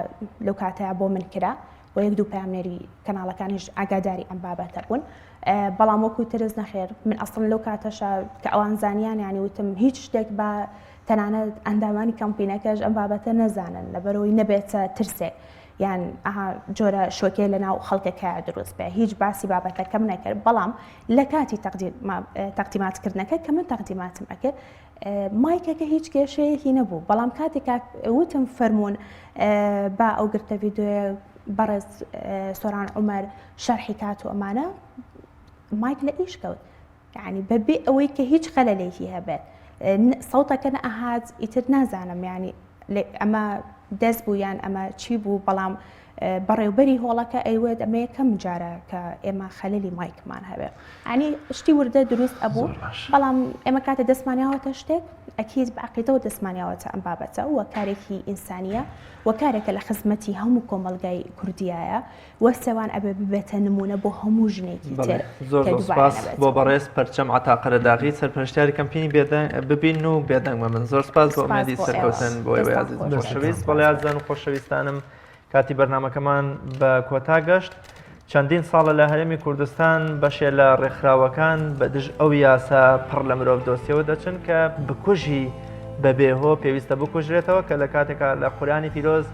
لەو کاتەیا بۆ من کرا و یەک دوو پەیامنێری کەناڵەکانیش ئاگاداری ئەم بابەتە بوون بەڵام وەکو ترس نەخێر من ئەسڵن لەو کاتەشە کە ئەوان زانیان ینی وتم هیچ شتێک بە تەنانەت ئەندامانی کەمپینەکەش ئەم بابەتە نەزانن لەبەرەوەی نەبێتە ترسێک یان ئەها جۆرە شۆکێ لە ناو خەڵکەکە دروست بێ هیچ باسی بابەتەکەم نەکرد بەڵام لە کاتی تەقدیماتکردنەکە کە من تەقدیماتم ئەکرد مایکەکە هیچ کێشەیەکی نەبوو بەڵام کاتێک وتم فەرمونون با ئەو گرتە ڤیددیوە بەڕێز سۆران عومەر شەرحی کات و ئەمانە مایک لە ئیش کەوت یعنی بەبێ ئەوەی کە هیچ خەلەلێکی هەبێت سەوتەکە نەئەهات ئیتر نازانم ینی ئەمە دەست بوو یان ئەمە چی بوو بەڵام بەڕێوبەری هۆڵەکە ئەیوت ئەمە یەکەم جارە کە ئێمە خەلەلی مایکمان هەبێ ئەنی شتی وردە دروست ئەبوو بەڵام ئێمە کاتە دەستمانیاوەتە شتێک ئەکید بە عقیدەوە دەستمانیاوەتە ئەم بابەتە و کارێکی ئینسانیە و کارێکە لە خزمەتی هەموو کۆمەلگای کوردیایە و سێوان ئەبێ ببێتە نمونە بۆ هەموو ژنێکی تر زۆر زۆر سپاس بۆ بەڕێز پەرچەم عەتا قەرەداغی سەرپەرشتیاری کەمپینی بێدەنگ ببین و بێدەنگ مەبن زۆر سپاس بۆ ئومێدی سەرکەوتن بۆ ئێوەی ئازیز و خۆشەویست بەڵێ ئازیزان و خۆشەویستانم کاتی بەرنامەکەمان بە کۆتا گەشت چەندین ساڵە لە هەرێمی کوردستان بەشێ لە ڕێکخراوەکان بە دژ ئەو یاسا پڕ لە مرۆڤ دۆستیەوە دەچن کە بکوژی بەبێهۆ پێویستە بکوژرێتەوە کە لە کاتێکا لە قورانی پیرۆز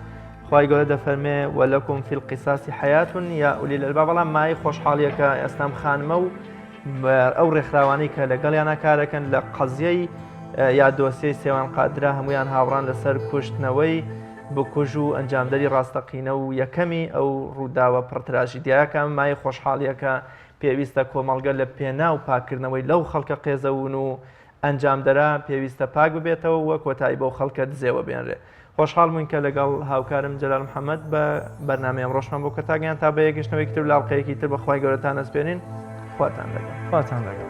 خوای گەورە دەفەرمێ ولکم فی القصاص حیاة یا اولی الالباب بەڵام مایەی خۆشحاڵیەکە ئێستا ئەم خانمە و ئەو ڕێکخراوانەی کە لەگەڵیانە کارەکەن لە قەزیەی یا دۆسیەی سێوان قادرا هەمویان هاوڕان لەسەر کوشتنەوەی بکوژ و ئەنجامدەری ڕاستەقینە و یەکەمی ئەو ڕووداوە پڕتراژیدیایەکە مایەی خۆشحاڵیەکە پێویستە کۆمەڵگە لە پێناو پاکردنەوەی لەو خەڵکە قێزەون و ئەنجامدەرا پێویستە پاک ببێتەوە و کۆتایی بەو خەڵکە دزێوە بێنرێ. خۆشحاڵ بووین کە لەگەڵ هاوکارم جەلال محەمەد بە بەرنامەی ئەمڕۆشمان بۆ کۆتا گەیاند تا بە یەکگەشتنەوەیەکی تر و لە ئەڵقەیەکی تر بە خوای گەورەتان ئەسپێرین. خواتان لەگەڵ. خواتان لەگەڵ.